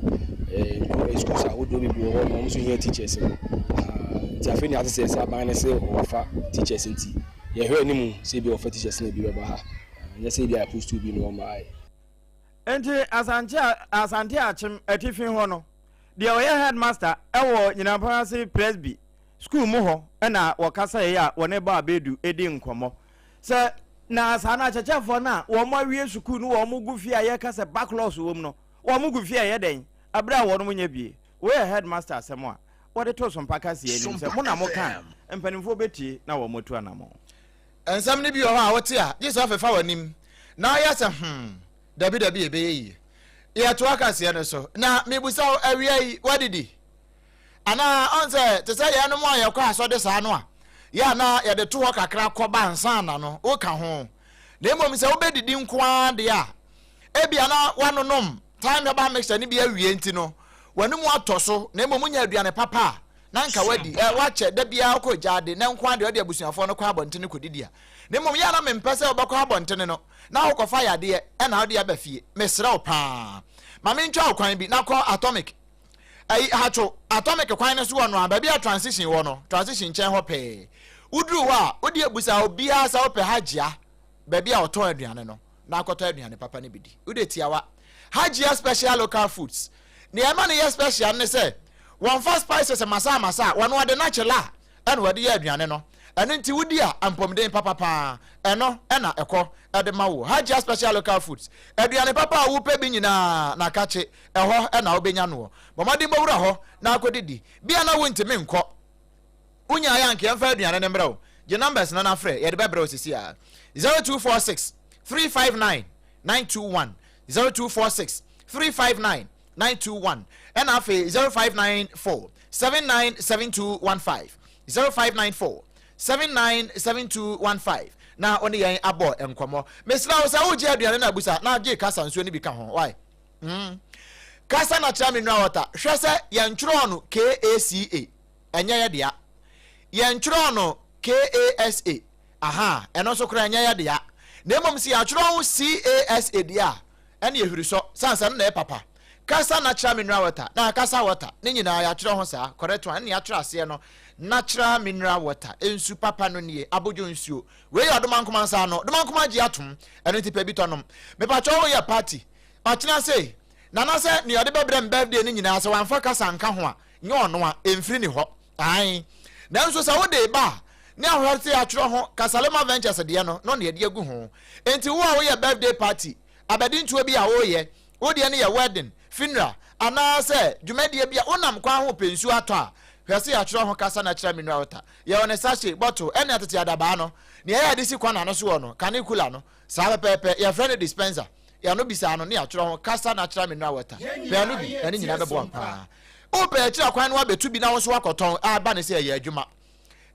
Eh, nkuro eh, schools ahodoɔ bebree wɔ hɔ na wɔn nso hia teachers no. Ahaa, nti afei na ate sɛ sɛ aban no sɛ wɔafa teachers nti yɛhwɛ anim sɛ ebi wɔfa teachers na ebi bɛba ha. Ɛnyɛ sɛ ebi a post bi na wɔn mmaeɛ. Enti Asante Asante Akyem atifi hɔ no, deɛ ɔyɛ headmaster wɔ Nyinampɔn ase Presby sukuu mu hɔ na wɔkasaeɛ a wɔne Baa Bedu di nkɔmmɔ. Sɛ na saa no akyerɛkyerɛfoɔ no a wɔn awie sukuu no wɔn gu fie a yɛka sɛ backlogs wɔ mu no, wɔn gu fie a ɛyɛ dɛn berɛ a wɔn nyɛ bie? Wei yɛ headmaster asɛm a wɔde too Sompa kaseɛ anim sɛ mo na moka a, mpanimfoɔ bɛtie na wɔatu anammɔn. Nsɛm no bi wɔ hɔ a wote a, gye sɛ wofefa w'anim na woyɛ sɛ hmm, dabi dabi ɛbɛyɛ yie. Yɛtoa kaseɛ no so. Na mebisa wo, awia yi, woadidi? Anaa ɔn sɛ te sɛ yɛnom a yɛkɔ asɔde saa no a, yɛ a na yɛde to hɔ kakra kɔba ansa na no, woka ho. Na mmom sɛ wobɛdidi nko ara deɛ a, ebia na woanonom thyme herbal mixture no bi awie nti no, w'anom atɔ so, na mmom wonya aduane papa a, na anka woadi. Ɛ, woakyɛ, da biara wokɔ gyaade, na nko ara deɛ wode abusuafoɔ no kɔ abɔntene kɔdidi a. Na mmom yɛ a na mempɛ sɛ wobɛkɔ abɔntene no na wokɔfa yadeɛ ɛna wode aba fie. Mesrɛ wo paa, ma mentwa wo kwan bi na kɔ Atomic. Ayi, Hatcho, Atomic kwan no so wɔ no a, baabi a transition wɔ no, transition nkyɛn hɔ pɛɛ. Woduru hɔ a, wode abusa obiara sɛ wopɛ Hajia, baabi a wɔtɔn aduane no, na akɔtɔ aduane papa no bi di. Wode tiawa. Hajia Special Local Foods. Nea ɛma no yɛ special ne sɛ, wɔmfa spices masaa-masaa, wɔn wɔde natural ɛna wɔde yɛ aduane no. Ɛno nti wodi a, mpɔmuden papa paa, ɛno na ɛkɔ de ma wo. Hajia Special Local Foods, aduane papa a wopɛ bi nyinaa na kakye, ɛhɔ na wobɛnya noɔ. Bɔ mmɔden bɔ wura hɔ na akɔdidi. Bia na wontumi nkɔ. Wonyaeɛ a anka yɛmfa aduane no mmerɛ wo. Gye numbers no na frɛ, yɛde bɛbrɛ wo seesei ara. 0246 359 921, 0246 359 921, ɛna afei 0594 797215, 0594 797215 na wo ne yɛn abɔ nkɔmmɔ. Mesrɛ wo sɛ wogye aduane no abusa na gye kasa nsuo no bi ka ho. Why? Mm. Kasa na kyerɛ me nura wɔta. Hwɛ sɛ yɛntwerɛɔ no KACA. Ɛnyɛ yɛ dea. Yɛntwerɛɔ no KASA. Aha, ɛno nso koraa ɛnyɛ yɛ dea. Na mmom sɛ yɛatwerɛ ho CASA deɛ a, ɛne ɛhwiri sɔ, sane sɛ ɛno na ɛyɛ papa. Kasa natural mineral water na kasa water ne nyinaa yɛatwerɛ ho saa, correct one, ɛne yɛatwerɛ aseɛ no. Natural mineral water, nsu papa no nie, abodwo nsuo. Wei yɛ ɔdomankoma nsa ano, ɔdomankoma gye atom, ɛno nti pɛ bi tɔ nom. Mepakyɛw woyɛ party, ɔkyena sei, Nana sɛ nea ɔde bɛbrɛ me birthday no nyinaa sɛ wamfa kasa anka ho a, nyɛ ɔno a, ɛmfiri ne hɔ. Ae. Nanso sɛ wode reba a, ne ahwɛse atwerɛ ho Kasalema Ventures deɛ no, no na yɛde agu ho. Enti wo a woyɛ birthday party, abadintoɔ bi a woreyɛ, wo deɛ no yɛ wedding, funeral, anaasɛ dwumadie bi a wonam kwan ho repɛ nsuo atɔ a, hwɛ sɛ yɛatwerɛ ho Kasa Natural Mineral Water. Yɛwɔ no sachet, bottle, ɛne atete adabaa no. Nea ɛyɛ a yɛde si kwan ano soɔ no, kane cooler no, saa pɛpɛɛpɛ, yɛfrɛ no dispenser. Yɛano bi saa no ne yɛatwerɛ ho Kasa Natural Mineral Water. Pɛ ɛno bi, na ne nyinaa bɛboa wo paa. Wopɛ akyiri akwan no abɛtu bi na wo nso woakɔtɔn a ɛba ne sɛ ɛyɛ adwuma.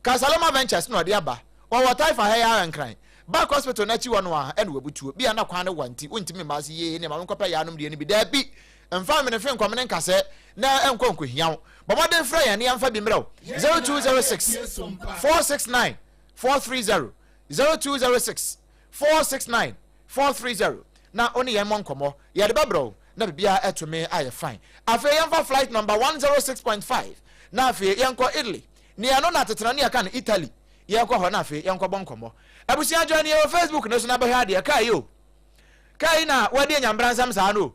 Kasaloma Ventures na ɔde aba. Wɔwɔ Taifa ha yi ara Nkran. Back Hospital no akyi hɔ no ara na wɔabutuo. Bia na kwan no wa nti wontumi mma ase yie ne ma menkɔpɛ yaanom deɛ no bi. Daabi! Mfa menefe nkɔmene nkasɛɛ na ɛnkɔ nkɔhia wo. Bɔ mmɔden frɛ yɛn na yɛmfa bi mmerɛ wo. 0206 469 430, 0206 469 430 na wo ne yɛn mmɔ nkɔmmɔ. Yɛde bɛbrɛ wo na biribiara atumi ayɛ fine. Afei yɛmfa flight number 106.5 na afei yɛnkɔ Italy. Nea ɛno na tetena ne yɛka no Italy. Yɛnkɔ hɔ na afei yɛnkɔbɔ nkɔmmɔ. Abusua join yɛn wɔ Facebook no so na bɛhwɛ adeɛ. Kaa yi o. Kaa yi na wadi anyambra nsɛm saa no o.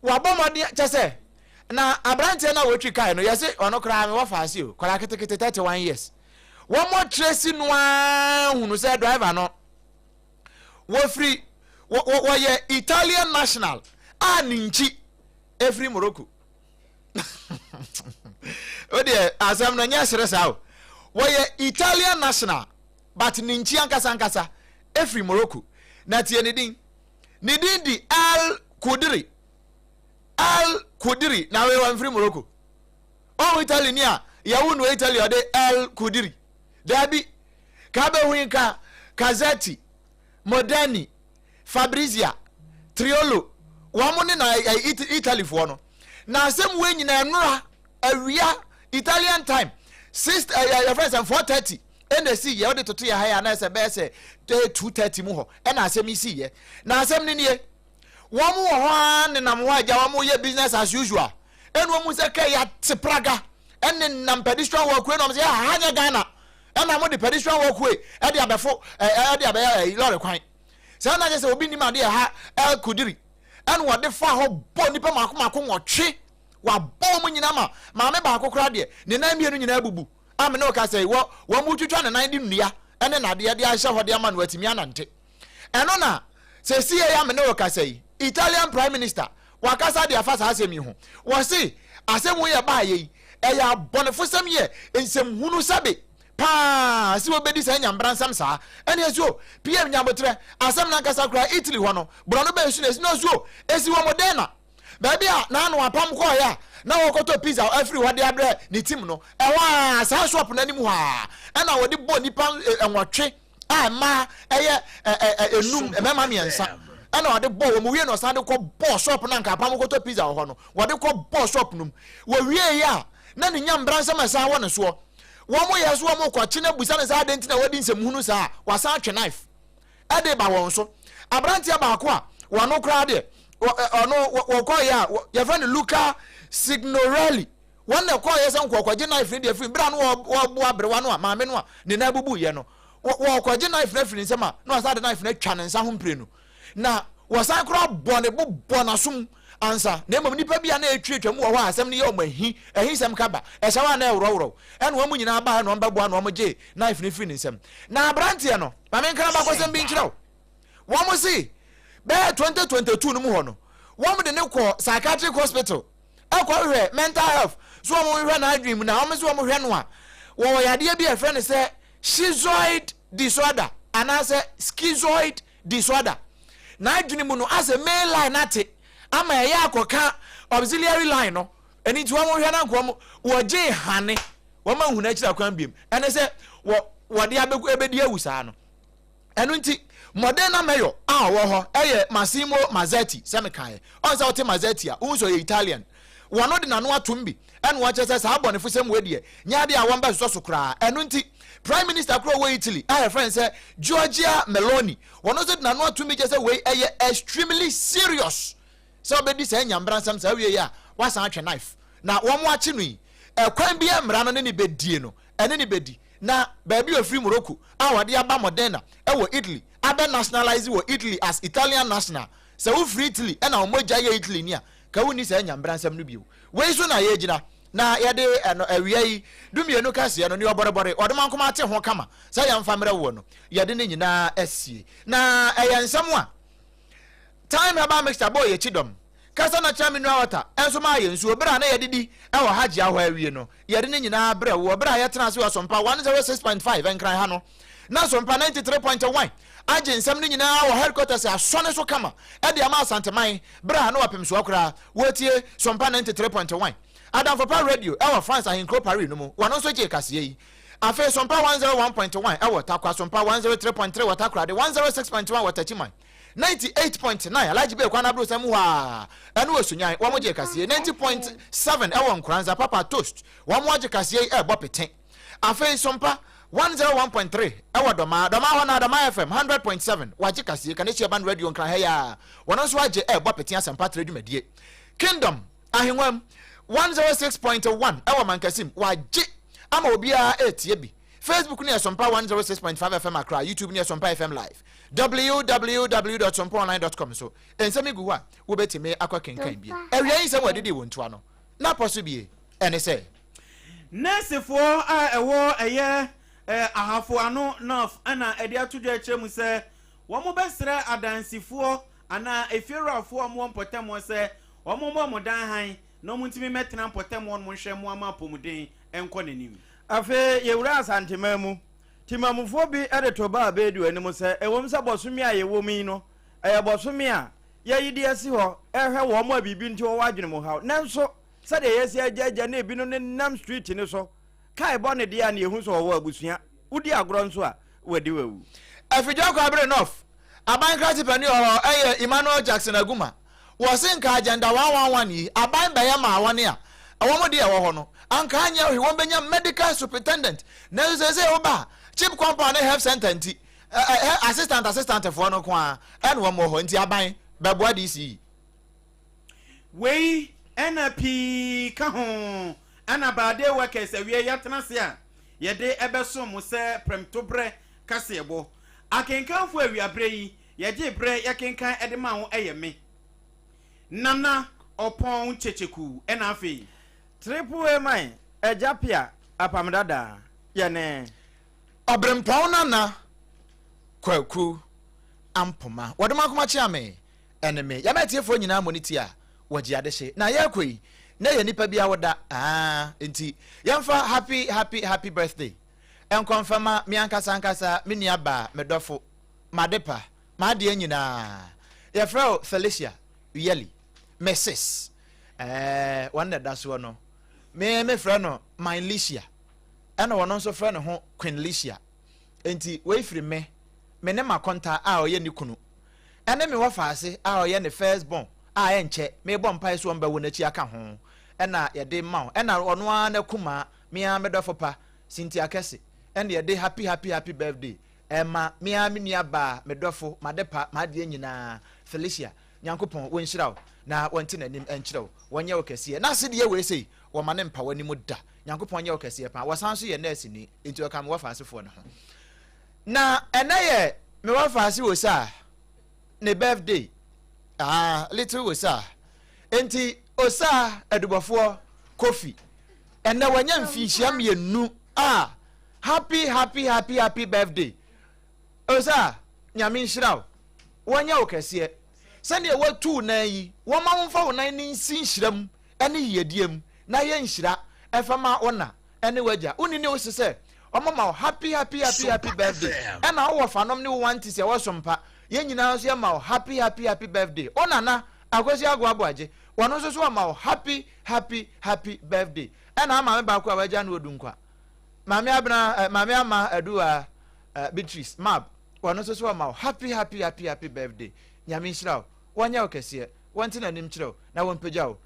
Wabɔ mmɔden kyɛ sɛ na aberanteɛ no a wɔtwi kaa no yɛse ɔno koraa mewɔ faase o. Kɔla ketekete 31 years. Wɔmmɔ tracy no ara hunu sɛ driver no wɔfiri wɔyɛ Italian national a ne nkyi efiri Morocco. O deɛ asɛm no nyɛ sere saa o. Wɔyɛ Italian national but ne nkyi ankasa ankasa efiri Morocco. Na tie ne din. Ne din di El Kudiri. El Kudiri na wei wɔmfiri Morocco. Ɔho Italy ni a yɛwo no Italy ɔde El Kudiri. Daabi. Ka bɛhui nka Casetti, Moderni, Fabrizia, Triolo, wɔn ne na Italyfoɔ no. Na asɛm wei nyinaa nnora awia Italian time six ɛyɛ yɛfrɛ sɛ 4:30 ɛna esi yɛ ɔde toto yɛ ha yɛ anaa sɛ bɛyɛ sɛ 2:30 mu hɔ ɛna asɛm yi si yɛ. Na asɛm no nie, wɔn wɔ hɔ ara nenam hɔ agya wɔn yɛ business as usual ɛna wɔn sɛ kɛ yɛate praga ɛne nam pedestrian walkway na wɔn sɛ ha nyɛ Ghana. Ɛna mo de pedestrian walkway ɛde abɛfo ɛde abɛyɛ ɛyi lɔre kwan. Saa na kyerɛ sɛ obi nim adeɛ ɛha ɛkudiri. Ɛna wɔde fa hɔ bɔ nipa mako mako nwɔtwe. Wabɔ wɔn nyinaa ma maame baako koraa deɛ ne nan mmienu nyinaa abubu. A me ne wo ka sɛ wɔ wɔn mu twitwa ne nan de nnua ɛne nadeɛ de ahyɛ hɔ de ama no atumi anante. Ɛno na sesie yi a me ne wo kasa yi, Italian Prime Minister wakasa de afa saa asɛm yi ho. Wɔse asɛm wei a ɛbaeɛ yi, ɛyɛ abɔnefosɛm yɛ nsɛmhunu sɛbe paa sɛ wɔbɛdi saa nyambransɛm saa. Ɛne ɛsi o, PM nyabotrɛ, asɛm no ankasa koraa Italy hɔ no, borɔno bɛn so na ɛsi na ɔsi o, ɛsi wɔ Modena, baabi a n'ano apam kɔɔeɛ a na wɔkɔtɔ pizza afiri hɔ de abrɛ ne team no, ɛhɔ a saa shop no anim hɔ a ɛna wɔde bɔ nnipa nwɔtwe a mmaa ɛyɛ enum mmarima mmiɛnsa ɛna ɔde bɔ wɔn wie na ɔsan de kɔ bɔɔ shop na nka apam kɔtɔ pizza wɔ hɔ no wɔde kɔ bɔɔ shop no mu wɔwie yɛ a na ne nya mbra nsɛm ɛsan wɔ ne soɔ wɔn yɛ so wɔn kɔ kye na busa ne saa adeɛ nti na wɔde nsɛm hunu saa wasan atwe knife ɛde ba wɔn so aberanteɛ baako a wɔn koraa deɛ ɔno wɔkɔ yɛ a yɛfrɛ no Luca Signorelli Wɔn na ɛkɔeɛ sɛ nkɔɔkɔgye knife no de afiri berɛ a na wɔreboa aberewa no a maame no a ne nan bubuiɛ no. Wɔrekɔgye knife no afiri ne nsam a, na wɔasan de knife no atwa ne nsa ho mprenu. Na wɔsan koraa bɔ ne bo bɔ n'asom ansa. Na mmom nnipa bi a na ɛretwatwa mu wɔ hɔ a asɛm no yɛ wɔn ahi, ahisɛm ka ba, ɛhyɛ hɔ a na ɛreworɔworɔw. Ɛna wɔn nyinaa baeɛ na wɔbɛboa na wɔgyee knife no firii ne nsam. Na aberanteɛ no, ma menka abakɔsɛm bi nkyerɛ wo. Wɔn se bɛyɛ 2022 no mu hɔ no, wɔde no kɔɔ psychiatric hospital. Ɛkɔ hwehwɛ mental health so wɔn hwehwɛ n'adwene mu na wɔn nso wɔn hwɛ no a wɔwɔ yadeɛ bi a yɛfrɛ no sɛ schizoid disorder anaasɛ schizoid disorder. N'adwene mu no asɛ main line ate ama ɛyɛ akɔka auxiliary line no ɛno nti wɔn hwɛ na nka wɔn wɔgye hane wɔn ahunu akyiri akwan biem ɛne sɛ wɔ wɔde abɛgu ɛbɛdi awu saa no. Ɛno nti, mmɔden na Mayor a ɔwɔ hɔ yɛ Massimo Mazzetti, sɛ mekaeɛ. Ɔn sɛ wote Mazzetti a, wohu sɛ ɔyɛ Italian. Wɔno de n'ano atom bi, ɛna ɔkyerɛ sɛ saa abɔnefosɛm wei deɛ, nyɛ adeɛ a wɔbɛsosɔ so koraa. Ɛno nti, Prime Minister korɔ a ɔwɔ Italy a yɛfrɛ no sɛ Giorgia Meloni, ɔno nso de n'ano atom bi kyerɛ sɛ wei ɛyɛ extremely serious sɛ wobɛdi saa nyambransɛm saa wie yi a, woasan atwe knife. Na wɔakye no yi, ɛkwan biara mmara no ne no bɛdie no. ɛne no bɛdi na baabi a ɔfiri Morocco a wɔde aba Modena wɔ Italy abɛ nationalize wɔ Italy as Italian national. Sɛ wofiri Italy na wo mogya yɛ Italy ni a, ka wonni saa nyamebransɛm no bio. Wei so na yɛgyina na yɛde ɛno awia yi dumienu kɛseɛ no ne ɔbɔrebɔre ɔdomankoma ate ho kama sɛ yɛmfa mmerɛ woɔ no, yɛde ne nyinaa asie. Na ɛyɛ nsɛm a Thyme Herbal Mixture bɔɔ yɛn kyidɔm. Kasa Natural Mineral Water nso maa yɛn nsuo berɛ a na yɛdidi wɔ Hajia hɔ awie no. Yɛde ne nyinaa brɛ woɔ berɛ a yɛtena ase wɔ Sompa 106.5 Nkran ha no. Na Sompa 93.1 agye nsɛm no nyinaa wɔ headquarters asɔne so kama de ama Asanteman berɛ a na wɔpem soɔ koraa wɔretie Sompa 93.1. Adamfo Pa Radio wɔ France ahenkuro Paris no mu, wɔn nso gyee kaseɛ yi. Afei Sompa 101.1 wɔ Tarkwa, Sompa 103.3 wɔ Takoradi, 106.1 wɔ Techiman. 98.9 Alhaji Bey kwan abrossan mu hɔ a ɛno wɔ Sunyani wɔn gye kaseɛ 90.7 ɛwɔ Nkoranza Papa Toast wɔn agye kaseɛ yi ɛrebɔ pete afei Sompa 101.3 ɛwɔ Dɔmaa Dɔmaa hɔ na Dɔmaa FM 100.7 wagye kaseɛ Kaneshie Urban Radio Nkran ha yi a wɔn nso agye ɛrebɔ pete asɛmpa trɛ dwumadie Kingdom Ahengua mu 106.1 ɛwɔ Mankasim wagye ama obiara ɛretie bi Facebook no yɛ Sompa 106.5 FM Accra, YouTube no yɛ Sompa FM Live. www dot sompaonline dot com so nsɛm yi gu hɔ a wobɛtumi akɔ kenkan bi. Awia yi nsɛm wɔ adidi wɔ ntoa no na pɔ so bie ɛne sɛ. Nɛɛsefoɔ a ɛwɔ ɛyɛ Ahafo Ano North na ɛde ato dwa akyerɛ mu sɛ wɔbɛsrɛ adansifoɔ anaa efiewurafoɔ a wɔwɔ mpɔtam hɔ sɛ wɔmmɔ wɔn dan hann na wɔntumi mmɛtena mpɔtam hɔ nom nhwɛ mmoa ma apɔmuden nkɔ n'anim. Afei yɛwuraa Asanteman mu. Temamufoɔ bi de to baa Bedu anim sɛ, ɛwom sɛ bɔsome a yɛwɔ mu yi no, ɛyɛ bɔsome a yɛayi de asi hɔ rehwɛ wɔn a biribi nti wɔwɔ adwene mu haw, nanso sɛdeɛ yɛasi agyaagyaa na ebinom nenam street no so kae bɔ ne deɛ a na yɛhu sɛ wɔwɔ abusua, wodi agorɔ nso a, wɔadi wo awu. Afidwa Kwabre North aban krakye panin wɔ hɔ yɛ Emmanuel Jackson Aguma. Wɔse nka agenda 111 yi aban bɛyɛ maa wɔn a wɔn deɛ ɛwɔ hɔ no anka anyɛ hwee wɔn bɛnya medical superintendent nanso seesei woba a chip compound ne health center nti assistant assistant foɔ no nko ara ɛna wɔn wɔ hɔ nti aban bɛboa DCE. Wei na pii ka ho na Baadeɛ Workers awie yɛatena ase a yɛde bɛsom mo sɛ prɛmtoberɛ kaseɛbɔ. Akenkanfoɔ awiaberɛ yi yɛgyee berɛ yɛkenkan de maa wo yɛ me, Nana Ɔpɔn Kyekyeku ɛna afei. Triple A man, Agya Pia, Apam Dada, yɛ ne. Ɔberempɔn Nana Kwaku Ampoma, wɔde mo akoma kyea me ɛne me yɛma atiefoɔ nyinaa mmɔ ne ti a wɔgye adehye na yɛrekɔ yi na yɛ nipa bi awoda aa nti yɛmfa happy happy happy birthday nkɔmfama me ankasa ankasa me nua baa me dɔfo m'adepa m'adeɛ nyinaa yɛfrɛ wo Felicia Yeli Mrs ɛɛ wɔn na ɛda soɔ no me mefrɛ no my Licia ɛna wɔn nso frɛ ne ho Queen Licia nti wei firi me me ne m'akonta a ɔyɛ ne kunu ɛne me wɔfaase a ɔyɛ ne first born a ɛnkyɛ mebɔ mpae so ɔmbɛwo n'akyi aka ho ɛna yɛde ma wo ɛna ɔno ara n'akumaa me ara me dɔfo pa Cynthia Kɛse ɛna yɛde happy happy happy birthday ɛma me ara me nua baa me dɔfo m'adepa m'adeɛ nyinaa Felicia Nyankopɔn wɔnhyira wo na wɔnte n'anim nkyerɛ wo wɔnyɛ wo kɛseɛ na asedeɛ wei sei wɔma ne mpa w'anim da Nyankopɔn nyɛ wo kɛseɛ paa wɔsan nso yɛ nurse ni nti ɔka me wɔfaasefoɔ no ho na ɛnɛ yɛ me wɔfaase wɔ saa ne birthday ah little osaa nti osaa adubɔfoɔ kofi ɛnɛ wanya mfinhyia mmienu ah happy happy happy happy birthday osaa nyame nhyira wo wɔnyɛ wo kɛseɛ sɛdeɛ watu wo nan yi wɔma wo mfa wo nan ne nsi nhyira mu ne yiedie mu na yɛ nhyira ɛfa ma wo na ɛne w'agya wonni ne wo se sɛ ɔmo ma wo happy happy happy happy birthday ɛna wo wɔfanom ne wo aunties ɛwɔ sompa yɛn nyinaa nso yɛma wo happy happy happy birthday wo nana Akwasi Ago Aboagye wɔno nso so ɔma wo happy happy happy birthday ɛna maame baako a wagya no Odunkwa maame Abena eh, maame Ama Aduwa eh, Beatrice Mab wɔno nso so ɔma wo happy happy happy happy birthday Nyame nhyira wo wɔnyɛ wo kɛseɛ wɔnte n'anim kyerɛ wo na wɔmpagya wo.